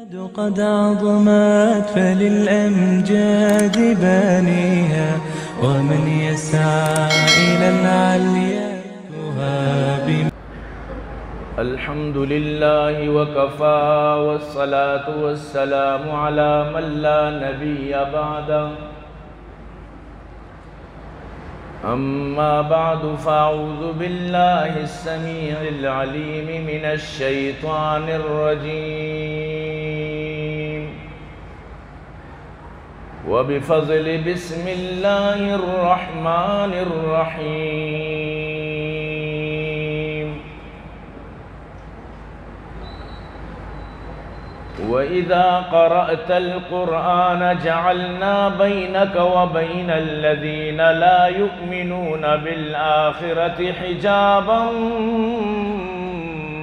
قد عظمت فللأمجاد بانيها، ومن يسعى إلى العليا يهاب. الحمد لله وكفى، والصلاة والسلام على من لا نبي بعده. أما بعد، فأعوذ بالله السميع العليم من الشيطان الرجيم. وبفضل بسم الله الرحمن الرحيم. وإذا قرأت القرآن جعلنا بينك وبين الذين لا يؤمنون بالآخرة حجابا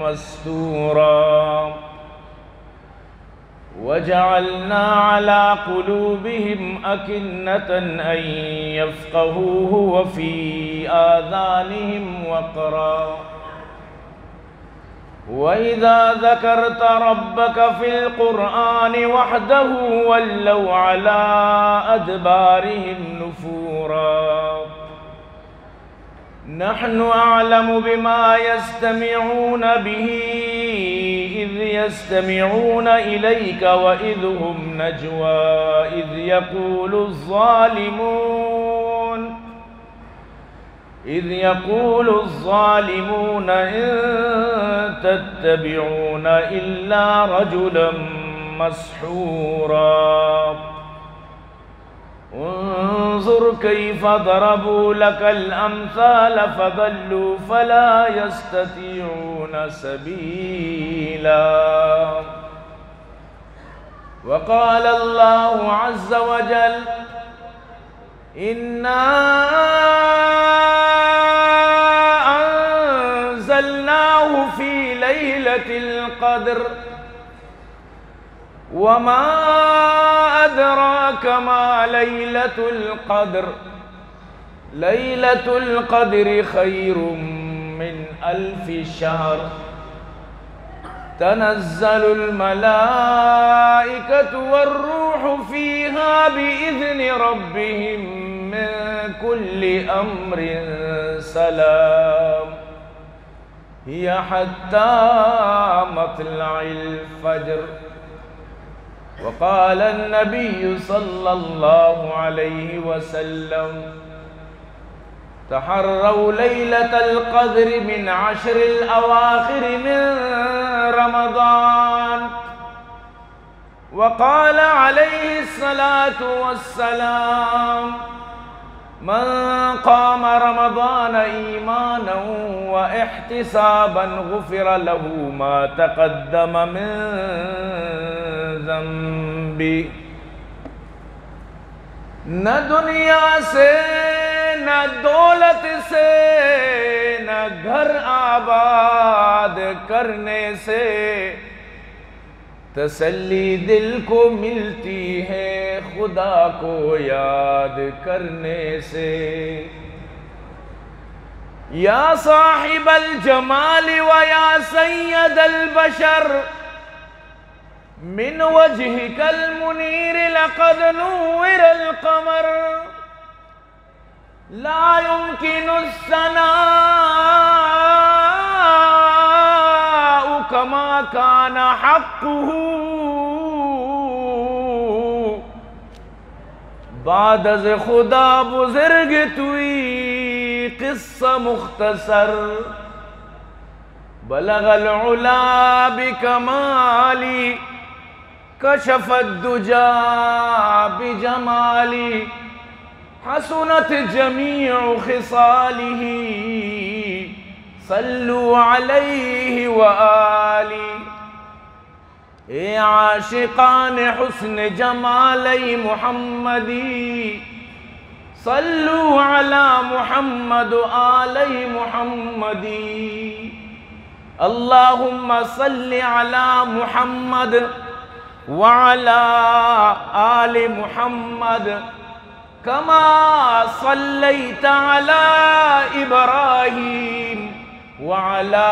مستورا. وجعلنا على قلوبهم أكنة أن يفقهوه وفي آذانهم وقرا. وإذا ذكرت ربك في القرآن وحده ولوا على أدبارهم نفورا. نحن أعلم بما يستمعون به إذ يستمعون إليك وإذ هم نجوى إذ يقول الظالمون، إذ يقول الظالمون إن تتبعون إلا رجلا مسحورا. انظر كيف ضربوا لك الأمثال فضلوا فلا يستطيعون سبيلا. وقال الله عز وجل: إنا أنزلناه في ليلة القدر، وما أدراك ما ليلة القدر، ليلة القدر خير من ألف شهر، تنزل الملائكة والروح فيها بإذن ربهم من كل أمر، سلام هي حتى مطلع الفجر. وقال النبي صلى الله عليه وسلم: تحروا ليلة القدر من عشر الأواخر من رمضان. وقال عليه الصلاة والسلام: من قام رمضان إيمانا واحتسابا غفر له ما تقدم من ذنبه. نہ دنیا سے، نہ دولت سے، نہ گھر آباد کرنے سے، تسلی دل کو ملتی ہے خدا کو یاد کرنے سے۔ یا صاحب الجمال و یا سید البشر، من وجهك المنير لقد نور القمر، لا يمكن الثناء كما كان حقه. بعد از خدا بزرگ توئی، قصہ مختصر. بلغ العلا بكماله، كشف الدجى بجماله، حسنت جميع خصاله، صلوا عليه وآله. اے عاشقان حسن جمال محمدی، صلوا على محمد و آل محمد. اللهم صل على محمد وعلى آل محمد كما صليت على إبراهيم وعلى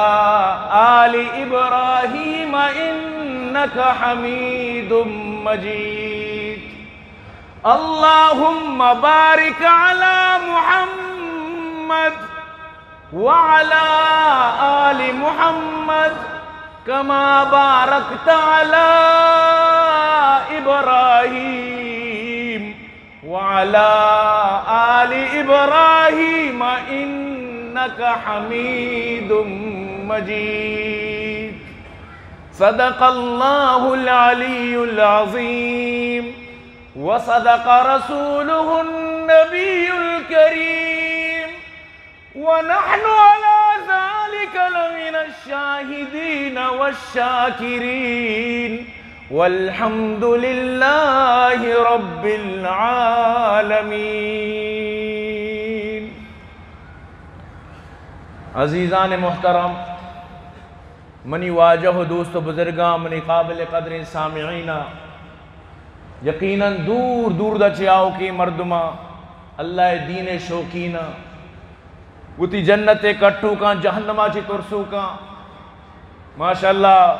آل إبراهيم إنك إنك حميد مجيد. اللهم بارك على محمد وعلى آل محمد كما باركت على إبراهيم وعلى آل إبراهيم إنك حميد مجيد. صدق الله العلي العظيم وصدق رسوله النبي الكريم ونحن على ذلك لمن الشاهدين والشاكرين والحمد لله رب العالمين. عزیزان محترم، منی واجہ و دوست و بزرگاں، منی قابل قدریں سامعیناں، یقیناً دور دور دا چہ آؤکیں مردماں، اللہ ءِ دین ءِ شوقیناں، وتی جنت ءِ کٹوکاں، جہنم ءَ چہ ترسوکاں، ماشاءاللہ،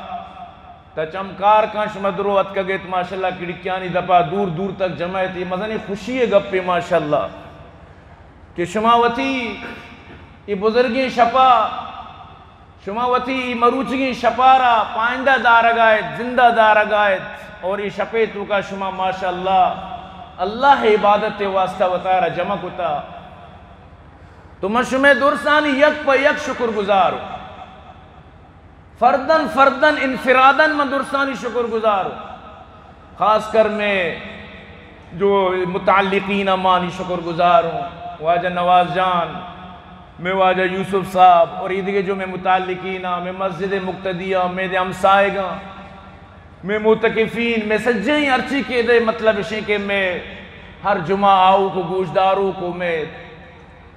تا چمکار کاں شما درو اتکگ ات، ماشاءاللہ، کھڑکیانی دپا دور دور تک جمع ات، اے مزنیں خوشی ءِ گپے، ماشاءاللہ، کہ شما وتی اے بزرگیں شپا شما وتی اے مروچیگیں شپارا پائندہ دارگا ات، زندہ دارگا ات، اور اے شپے توکا شما ماشاءاللہ اللہ ءِ عبادت ءِ واسطہ وتارا جمع کتا۔ تو من شمے درسانی یک پہ یک شکر گزاروں۔ فردن فردن انفرادن من درسانی شکر گزاروں۔ خاص کر میں جو متعلقین ہمانی شکر گزار ہوں، واجہ نواز جان، میں واجہ یوسف صاحب اور ایدگہ جو میں متعلقین ہاں، میں مسجد مقتدی ہاں، میں دے ہمسائگاں، میں معتکفین، میں سجیں ہرچی کہ دے مطلب اشیں کہ میں ہر جمعہ آؤ کو گوشدارو کو میں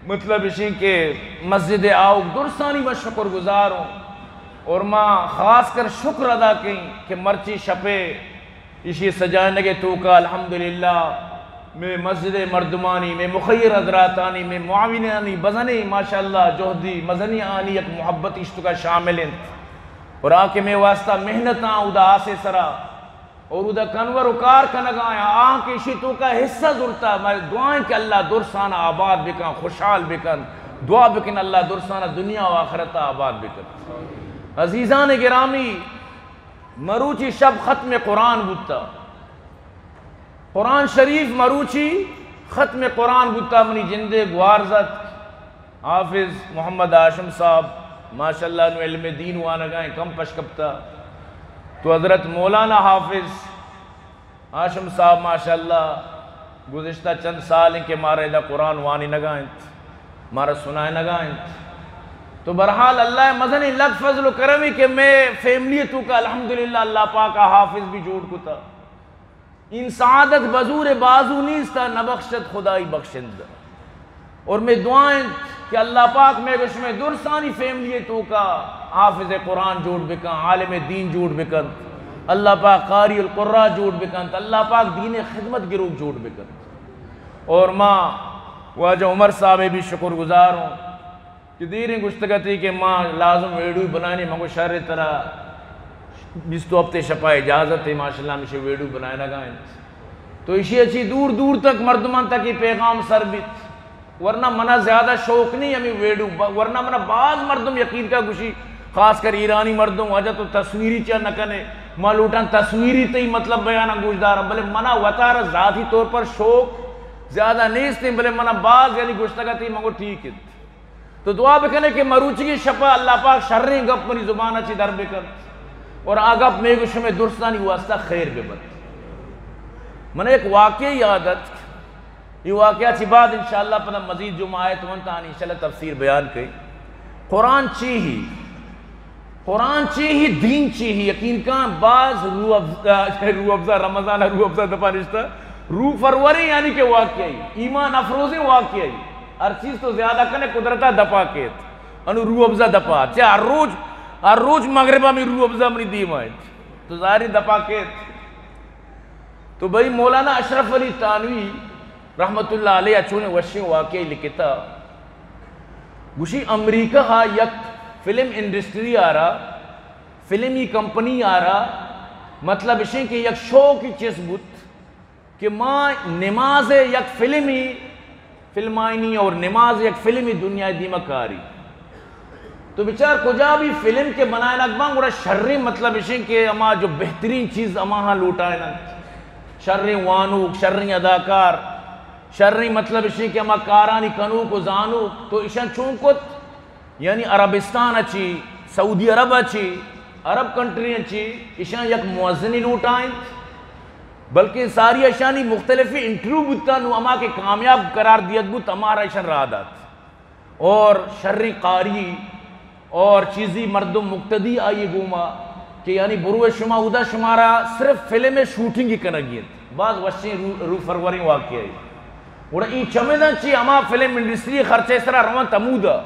مطلب اشیں کہ مسجد آؤک درسانی ما شکر گزار ہوں اور ما خاص کر شکر ادا کیں کہ مرچی شپے اشی سجائنگ ءِ توکا الحمدللہ میں مسجد ءِ مردمانی، میں مخیر حضراتانی، میں معاونانی بزنیں ماشاءاللہ جہدی مزنی آنی یک محبت اشتکا شامل انت اور آ کہ میں واسطہ محنتاں اودا آسے سرا اور اودا کنور و کار کنگا آیاں، آہاں کہ اشی توکا حصہ زرتا، ما دعائیں کہ اللہ درسانا آباد بکن، خوشحال بکن، دعا بکن اللہ درسانا دنیا و آخرتا آباد بکن۔ عزیزان گرامی، مروچی شب ختم قرآن بوتا، قرآن شریف مروچی ختم قرآن بوتا، منی جندے گوارزت۔ حافظ محمد ہاشم صاحب ماشاءاللہ نوں علم دین وانگائیں، کم پش کپتا۔ تو حضرت مولانا حافظ ہاشم صاحب ماشاءاللہ گزشتہ چند سال ہیں کہ مارا ادا قرآن وانینگا انت، مارا سنائینگا انت۔ تو بہرحال اللہ مزنیں لک فضل و کرمی کہ میں فیملی توکا الحمدللہ اللہ پاک حافظ بھی جوڑ کتا۔ این سعادت بزور بازو نیست، نبخشت خدای بخشندہ۔ اور میں دعا انت کہ اللہ پاک میں گوش میں درسانی فیملی توکا حافظ قرآن جوڑ بکن، عالم دین جوڑ بکن، اللہ پاک قاری القراء جوڑ بکن، اللہ پاک دین خدمت گروک جوڑ بکن۔ اور ما واجہ عمر صاحب بھی شکر گزار ہوں کہ دیریں گوشتگ اتی کہ ما لازم ویڈیو بنائینی، من گو شر ترا بیست و ہفت شپا اجازت ہے، ماشاءاللہ ہمیشہ ویڈیو بنائینگا انت۔ تو اشی اچی دور دور تک مردمان تک یہ پیغام سر بیت، ورنہ منا زیادہ شوق نہیں ہمیں ویڈیو ب-، ورنہ منا باز مردم یقین کا گوشی، خاص کر ایرانی مردم، واجہ تو تصویری چا نہ کنے، ما لوٹاں تصویری تئی مطلب بیاناں گوش دارم، بلے منا وتارا ذاتی طور پر شوق زیادہ نیست ہیں، بلے منا باز یعنی گوشتگ اتی، من گو ٹھیک ہے۔ تو دعا بکنے کہ مروچی شپا اللہ پاک شریں گپ منی زبان چی در بکن اور آ گپ میں گو شمے درستانی واسطہ خیر ببن۔ من ایک واقعہ یاد ات، یہ واقعہ چی بعد انشاءاللہ پدا مزید جو ما آیت ونت آنی انشاءاللہ تفسیر بیان کئی۔ قرآن چی ہی؟ قرآن چی ہی، دین چی ہی، یقین کن باز روح افزا، روح افزا، رمضان روح افزا دپا نشتا، روح فروریں یعنی کہ واقعی، ایمان افروزیں واقعی۔ ہر چیز تو زیادہ کنے قدرتا دپا کیت۔ انو روح افزا دپا، چہ ہر روچ، ہر روچ مغربا میں روح افزا منی دیما انت۔ تو ظاہری دپا کیت۔ تو بھئی مولانا اشرف علی تھانوی رحمت اللہ علیہ چونے وشیں واقعی لکھتا۔ گوشی امریکہ ہا یک فلم انڈسٹری آرا، فلمی کمپنی آرا مطلب اشیں کہ یک شوقی چیز بوت کہ ما نماز یک فلمی فلمائنی اور نماز یک فلمی دنیا دیما کاری۔ تو بچار کجا بھی فلم کے بنائینگ باں، گڑا شریں مطلب اشیں کہ اما جو بہترین چیز اما ہاں لوٹائیننت، شریں وانوک، شریں اداکار، شریں مطلب اشیں کہ اما کارانی کنوک و زانوک، تو اشاں چون کت؟ یعنی عربستان ء چی، سعودی عرب ء چی، عرب کنٹری ء چی، اشاں یک مؤذنی لوٹائینت، بلکہ ساری اشانی مختلف انٹرویو بوتا، نو اما کہ کامیاب قرار دیگ بوت، ہمارا اشان راہ دات۔ اور شریں قاری اور چیزی مردم مقتدی آئی گوما کہ یعنی بروے شما اودا شمارا صرف فلم شوٹنگ کنگی انت۔ باز وشیں رو، رو فروریں واقعہ ہے۔ گڑا ای چمداں چی ہما فلم انڈسٹری خرچے سرا روان تمودا۔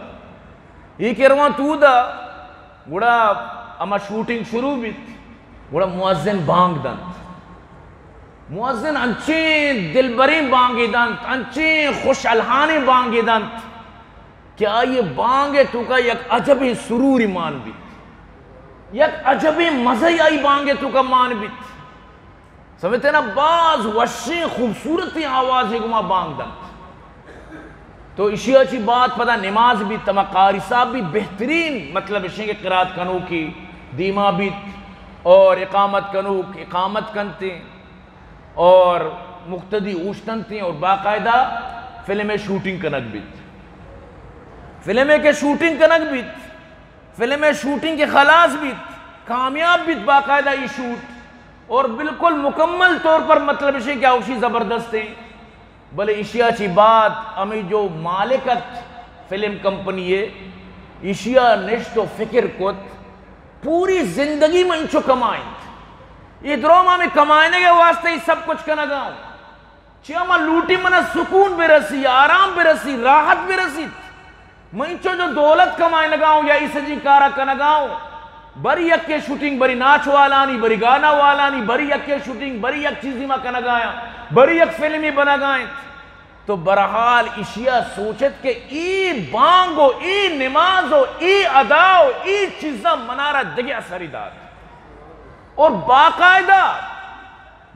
ای کہ روان تودا، گڑا ہما شوٹنگ شروع بیت، گڑا مؤذن بانگ دنت۔ مؤذن انچیں دلبریں بانگے دنت، انچیں خوش الہانیں بانگے دنت کہ آئی بانگ ء توکا یک عجبیں سروری مان بیت، یک عجبیں مزہ آئی بانگ ء توکا مان بیت۔ سمجھتے نا، باز وشیں خوبصورتیں آوازے گما بانگ دنت۔ تو اشیا چی بعد پدا نماز بیت، تما قاری صاحب بھی بہترین، مطلب اشیں کہ قرات کنوکی دیما بیت اور اقامت کنوک اقامت کنتے اور مقتدی اوشتنتے اور باقاعدہ فلم شوٹنگ کنگ بیت۔ فلم کے شوٹنگ کنگ بیت، فلم شوٹنگ کے خلاص بیت، کامیاب بیت باقاعدہ یہ شوٹ، اور بالکل مکمل طور پر مطلب اشیں کہ اوشی زبردست ہیں۔ بلے ایشیا چی بعد ہمیں جو مالک ات فلم کمپنی ہے، ایشیا نشت و فکر کت، پوری زندگی من انچو کمائیں، یہ درو ما میں کمائنے کے واسطے ہی سب کچھ کنگا ہوں۔ چیا ما لوٹی منا سکون برسی، آرام برسی، راحت برسیت۔ من انچو جو دولت کمائنگا ہوں یا ای سجی کارا کنگا ہوں، بری یکے شوٹنگ، بری ناچ والانی، بری گانا والانی، بری یکے شوٹنگ، بری یک چیزی ما کنگایاں، بری یک فلمی بنگائیں۔ تو برحال اشیا سوچت کہ ای بانگ و ای نماز و ای ادا و ای چیزاں منارا دگہ اثری دات۔ اور باقاعدہ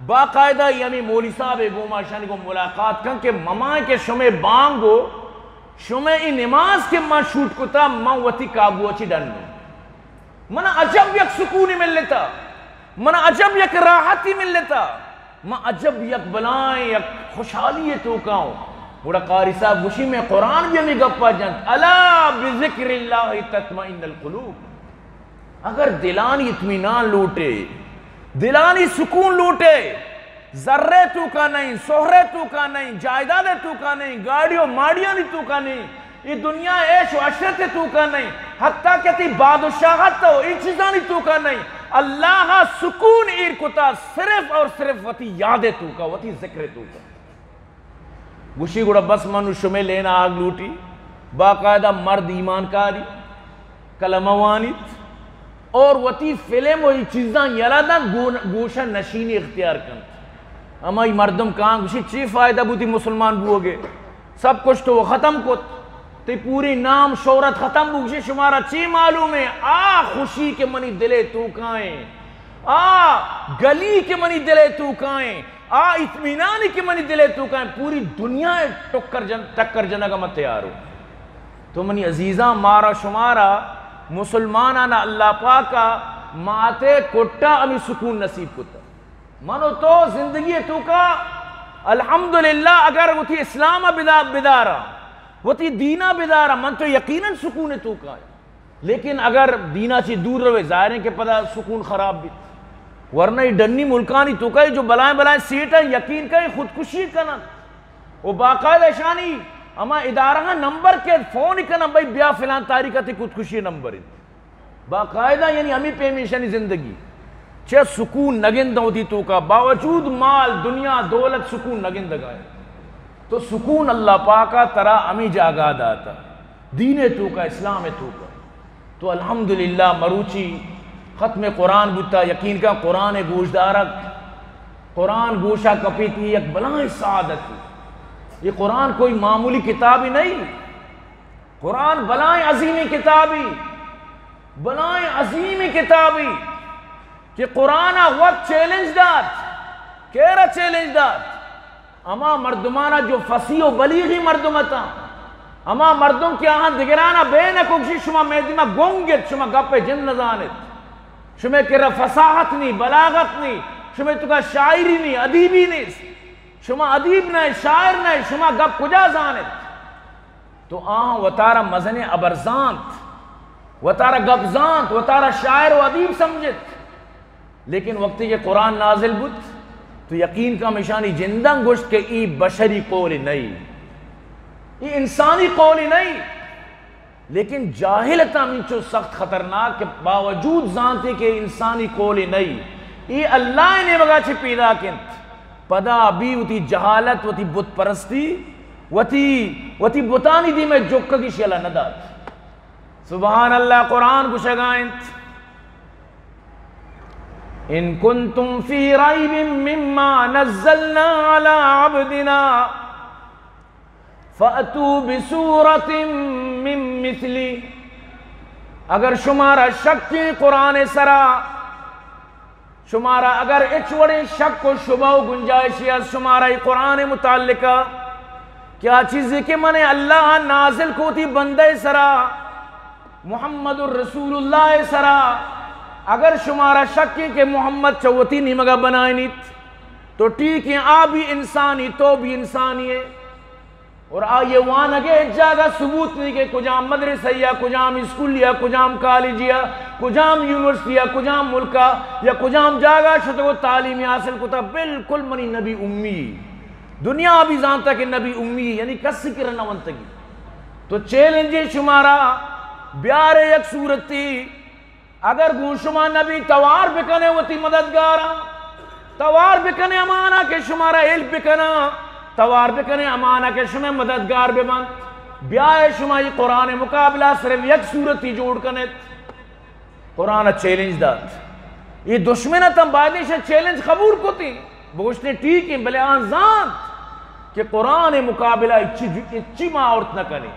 باقاعدہ ای ہمیں مولی صاحب ء گوما اشانی گوں ملاقات کن کہ مما کہ شمے بانگ و شمے ای نماز کہ من شوٹ کتا، من وتی قابو چی ڈن۔ من عجب یک سکونی ملتا، من عجب یک راحتی ملتا، من عجب یک بلائیں یک خوشحالی توکا ہوں۔ گڑا قاری صاحب گوشی، میں قرآن بھی ہمیں گپا جنت، الا بذکر اللہ تطمئن القلوب۔ اگر دلانی اطمینان لوٹے، دلانی سکون لوٹے، زرے توکا نہیں، سہرے توکا نہیں، جائیدادے توکا نہیں، گاڑی و ماڑیانی توکا نہیں، یہ دنیا عیش و عشرت توکا نہیں، حتیٰ کہ تی بادشاہت و یہ چیزانی توکا نہیں۔ اللہ سکون ایر کتا صرف اور صرف وتی یاد توکا، وتی ذکر توکا۔ گوشی، گڑا بس من و شمے لینا آگ لوٹی۔ باقاعدہ مرد ایمان کاری، کلمہ وانیت اور وتی فلم و ای چیزاں یلا دنت، گون، گوشہ نشینی اختیار کنت۔ ہمائی مردم کان گوشی، چی فائدہ بوتی مسلمان بوگے؟ سب کچھ تو ختم کت، تی پوری نام شہرت ختم بو۔ گوشی، شمارا چی معلوم ہے؟ آ خوشی کہ منی دلے توکائیں، آ گلی کہ منی دلے توکائیں، آ اطمینانی کہ منی دلے توکائیں، پوری دنیا ٹکر جن، ٹکر جنگا من تیار ہوں۔ تو منی عزیزاں، مارا شمارا مسلمانانا اللہ پاکا ماتے کٹا ہمیں سکون نصیب کتا۔ من و تو زندگی توکا الحمدللہ اگر وتی اسلام بدا، بدارا، وتی دینا بدارا، من تو یقیناً سکون توکا۔ لیکن اگر دینا چی دور روے، ظاہر ہے کہ پدا سکون خراب بیت۔ ورنہ یہ ڈنی ملکانی توکا جو بلائیں بلائیں سیٹ ہیں، یقین کہیں خودکشی کنن۔ و باقاعدہ اشانی ہما ادارہ نمبر کے فون کنن، بھئی بیا فلان تاریخ تے خودکشی نمبر انت۔ باقاعدہ یعنی ہمیں پیمیشانی زندگی۔ چہ سکون نگند ہوتی توکا، باوجود مال، دنیا، دولت، سکون نگندگائے۔ تو سکون اللہ پاکا ترا ہمیں جاگہ داتا۔ دین توکا، اسلام توکا۔ تو الحمدللہ مروچی ختم قرآن بوتا، یقین کا قرآن گوشدارک، قرآن گوشا کپیتی یک بلائیں سعادت۔ یہ قرآن کوئی معمولی کتابی نہیں۔ قرآن بلائیں عظیمی کتابی، بلائیں عظیمی کتابی۔ کہ قرآن ءَ وت چیلنج دات۔ کیرا چیلنج دات؟ ہما مردمانا جو فصیح و بلیغی مردم اتاں، ہما مردم کہ آہاں دگرانا بے نہ کت، گشی شما مئے دیما گنگ ات، شما گپ ءِ جند نزان ات، شمئے کرا فصاحت نی، بلاغت نی، شمئے توکا شاعری نی، ادیبی نیست، شما ادیب نہ، شاعر نہ، شما گپ کجا زان ات؟ تو آہاں وتارا مزنیں ہبر زانت، وتارا گپ زانت، وتارا شاعر و ادیب سمجھت۔ لیکن وقتی کہ قرآن نازل بوت، تو یقین کن ہمیشانی جنداں گوشت کہ ای بشری قول نئی، ای انسانی قول نئی۔ لیکن جاہل اتاں ہمینچو سخت خطرناک کہ باوجود زانتے کہ انسانی قول نئی، ای اللہ ءِ نیمگا چہ پیداک انت، پدا بھی وتی جہالت، وتی بت پرستی، وتی، وتی بتانی دیمے جکگی شیلا نہ دات۔ سبحان اللہ، قرآن گوشگا انت، ان کنتم فی ریب مما نزلنا علی عبدنا فأتوا بسورة من مثله۔ اگر شمارا شک ایں قرآن ءِ سرا، شمارا اگر ہچ وڑیں شک و شبہ و گنجائشے است شمارا ای قرآن ءِ متعلقہ کہ آ چیزے کہ من اللہ ءَ نازل کو وتی بندہ ءِ سرا، محمد الرسول اللہ ءِ سرا، اگر شمارا شک ایں کہ محمد چہ وتی نیمگا بنائینیت، تو ٹھیک ایں، آ بھی انسانی، تو بھی انسانی ئے۔ اور آئی ءِ وانگ ءِ ہچ جاگہ ثبوت نی کہ کجام مدرسہ یا کجام اسکول یا کجام کالج یا کجام یونیورسٹی یا کجام ملک ءَ یا کجام جاگہ شتگ و تعلیم حاصل کتگ، بالکل منی نبی امی۔ دنیا بھی زانتا کہ نبی امی یعنی کسی کرا نہ ونتگی۔ تو چیلنج ایں شمارا، بیارے یک صورتی، اگر گوں شما نبی، توار بکنے وتی مددگاراں، توار بکنے ہمانا کہ شمارا ہیلپ بکناں، توار بکنے ہمانا کہ شمئے مددگار ببنت۔ بیائے شما ای قرآن ءِ مقابلہ صرف یک صورتی جوڑ کنت۔ قرآن ءَ چیلنج دات۔ ای دشمن اتاں، بایدیں ایشاں چیلنج قبول کتیں۔ بگوشتیں ٹھیک ایں، بلے آں زانت کہ قرآن ءِ مقابلہ اچی، اچی ما آورت نہ کنیں۔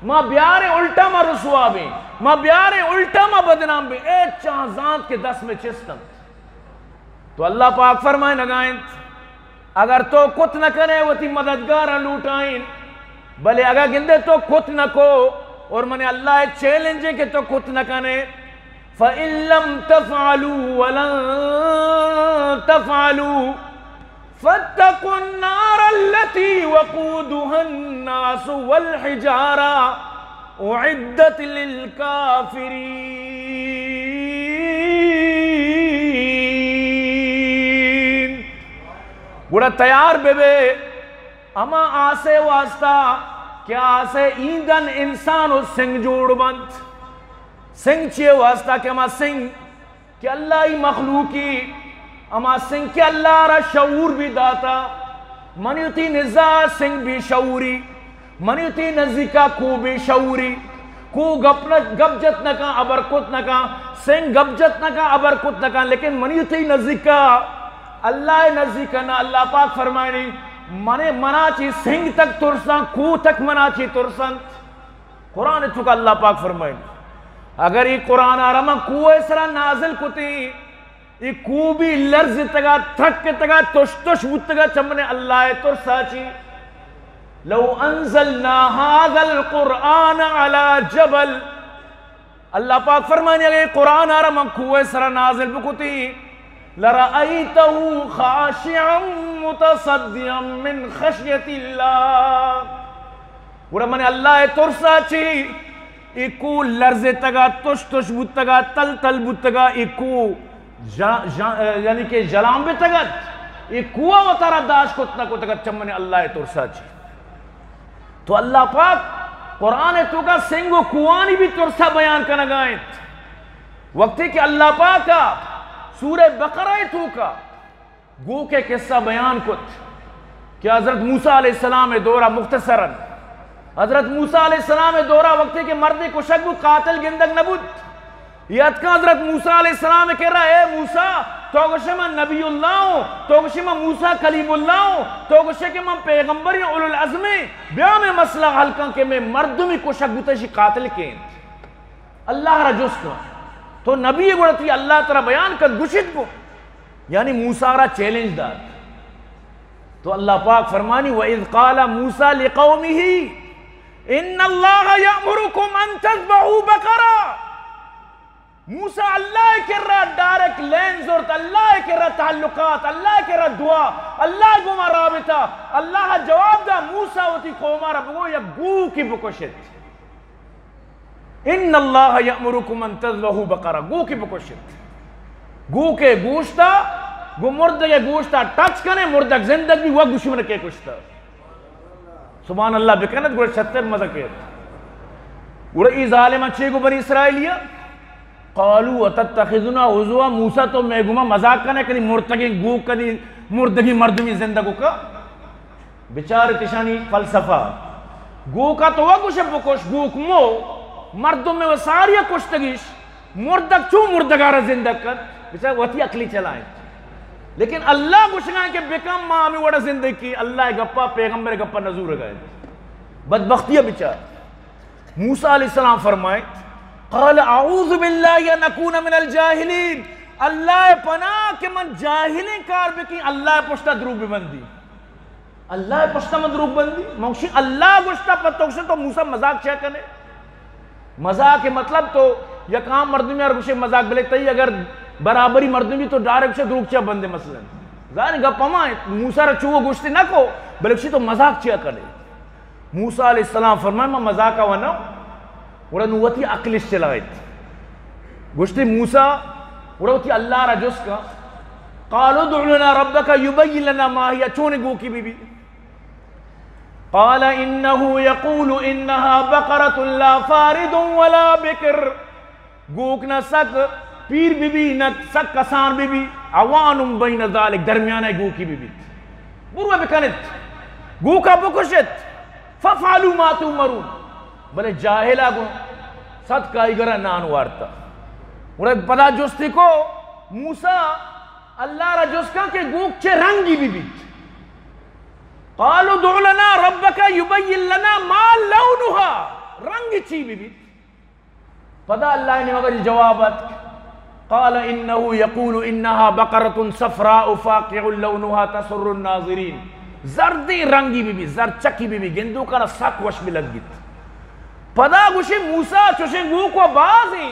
ما بیاریں الٹا ما رسوا بیں، ما بیاریں الٹا ما بدنام بیں۔ اچ آں زانت کہ دست مئے چست انت۔ تو اللہ پاک فرمائینگا انت، اگر تو کت نہ کنے وتی مددگاراں لوٹائین، بلے اگاں گندے تو کت نہ کو، اور من اللہ ءِ چیلنج ایں کہ تو کت نہ کنے، فَإِن لَّمْ تَفْعَلُوا وَلَن تَفْعَلُوا فَاتَّقُوا النَّارَ الَّتِي وَقُودُهَا النَّاسُ وَالْحِجَارَةُ أُعِدَّتْ لِلْكَافِرِينَ۔ گڑا تیار بہ بے ہما آسے واسطہ کہ آسے ایندن انسان و سنگ جوڑ بنت۔ سنگ چیے واسطہ کہ ہما سنگ کہ اللہ ای مخلوقی، ہما سنگ کہ اللہ را شعور بھی داتا، منی وتی نزا سنگ بھی شعوری، منی وتی نزیکا کو بھی شعوری، کو گپ نہ، گپ جت نہ کن، ابر کت نہ کن، سنگ گپ جت نہ کن، ابر کت نہ کن، لیکن منی وتی نزیکا، اللہ نزیکا نہ، اللہ پاک فرمائنی، منے منا چی سنگ تک ترساں، کو تک منا چی ترسنت۔ قرآن توکا اللہ پاک فرمائنی، اگر ای قرآن آرا من کوہ سرا نازل کتیں، ای کوہ بھی لرزتگا، ترکتگا، تش تش بوتگا چمنے اللہ ترسا چی۔ لو انزلنا هذا القرآن على جبل، اللہ پاک فرمانی، اگر ای قرآن آرا من کوہ سرا نازل بکتیں، لرأيته خاشعا متصدعا من خشية الله۔ گڑا من اللہ ترسا چی ای کوہ لرزتگا، تش تش بوتگا، تل تل بوتگا، ای کوہ جا-، جا-، یعنی کہ جلان بتگت، ای کوہ وتارا داش کت نہ کتگت چمنے اللہ ترسا چی۔ تو اللہ پاک قرآن توکا سنگ و کوہانی بھی ترسا بیان کنگا انت۔ وقتی کہ اللہ پاک سورہ بقرہ توکا گوک ءِ قصہ بیان کت کہ حضرت موسیٰ علیہ السلام ءِ دورا مختصراً، حضرت موسیٰ علیہ السلام ءِ دورا وقتی کہ مردے کشگ بوت، قاتل گندگ نہ بوت، یہ اتکاں حضرت موسیٰ علیہ السلام ءِ کرا، اے موسیٰ، تو گوشے من نبی اللہ ہوں، تو گوشے من موسیٰ کلیم اللہ ہوں، تو گوشے کہ من پیغمبر اولو العزم ہیں، بیا مئے مسئلہ حل کن کہ مئے مردمی کشگ بوت، اشی قاتل کئے انت؟ اللہ را جست کن۔ تو نبی ئے، گڑا تئی اللہ ترا بیان کت، گوشت گوں، یعنی موسیٰ را چیلنج دات۔ تو اللہ پاک فرمانی، وَإِذْ قَالَ مُوسَىٰ لِقَوْمِهِ إِنَّ اللَّهَ يَأْمُرُكُمْ أَن تَذْبَحُوا بَقَرَةً۔ موسیٰ اللہ ءِ کرا ڈائریکٹ لین زرت، اللہ ءِ کرا تعلقات، اللہ ءِ کرا دعا، اللہ ءِ گوما رابطہ۔ اللہ جواب دا، موسیٰ وتی قوما را بگو یک گوکے بکشت۔ ان اللہ یأمرکم ان تذبحوا بقرہ، گوکے بکشت۔ گوکے گوشتا، گو مردگے گوشتا ٹچ کنے، مردگ زندگ بی، و گوشی من کے کشتا۔ سبحان اللہ بکنت، گڑا شتر مزہ کیت۔ گڑا ای ظالماں چے گو بنی اسرائیلیا؟ قالوا اتتخذنا ہزوا، موسیٰ تو مئے گوما مذاق کنے، کدی مرتگیں گوک، کدی مردگی مردمی زندگ کا۔ بچار ات اشانی فلسفہ۔ گوکا تو وا گوشے بکش، گوک مو، مردم میں و ساریا کشتگیش، مردگ چو مردگارا زندگ کن، بچار وتی عقلی چلائیں۔ لیکن اللہ گوشگا کہ بکن، ما ہمیں وڑا زندگ کی، اللہ گپا، پیغمبر گپا نزورگا۔ بدبختی بچار۔ موسیٰ علیہ السلام فرمائے، قال اعوذ باللہ ان اکون من الجاہلین، اللہ پناہ کہ من جاہلیں کار بکیں، اللہ پشتا دروگ ببندی۔ اللہ پشتا من دروگ بندی؟ من گوشی اللہ گوشتا، پہ تو گوشے تو موسیٰ مذاق چیا کنے؟ مذاق مطلب تو یک عام مردمی یار گوشے مذاق، بلے تئی اگر برابری مردمی تو ڈائریکٹ گوشے دروگ چیا بندے مثلاً؟ ظاہر گپ ہما انت، موسیٰ را چو گوشتے نہ کو، بلے گوشی تو مذاق چیا کنے؟ موسیٰ علیہ السلام فرمائے، من مذاقا و نہ، گڑا نو وتی عقلش چلائیت۔ گوشتی موسیٰ، گڑا وتی اللہ را جست کن۔ قالوا ادع لنا ربك يبين لنا ما هي، چون گوکی بی بی؟ قال انه يقول انها بقرة لا فارض ولا بكر۔ گوک نہ سک پیر بہ بی، نہ سک کسان بہ بی، عوان بین ذلک، درمیانہ گوکی بہ بیت۔ برو بکنت، گوکا بکشت، فافعلوا ما تؤمرون۔ بلے جاہلا گوں صد کائیگرا نان وارتا۔ گڑا پدا جستی کو، موسیٰ اللہ را جست کن کہ گوک چہ رنگی بہ بیت۔ قالوا ادع لنا ربك يبين لنا ما لونها، رنگ چی بہ بیت؟ پدا اللہ ءِ نیمگا چہ جواب اتک، قال انه يقول انها بقرة صفراء فاقع لونها تسر الناظرين۔ زردیں رنگی بہ بی، زرد چکی بہ بی، گندوکانا سک وش بہ لگیت۔ پدا گوشی موسیٰ، چوشیں گوک و بازیں،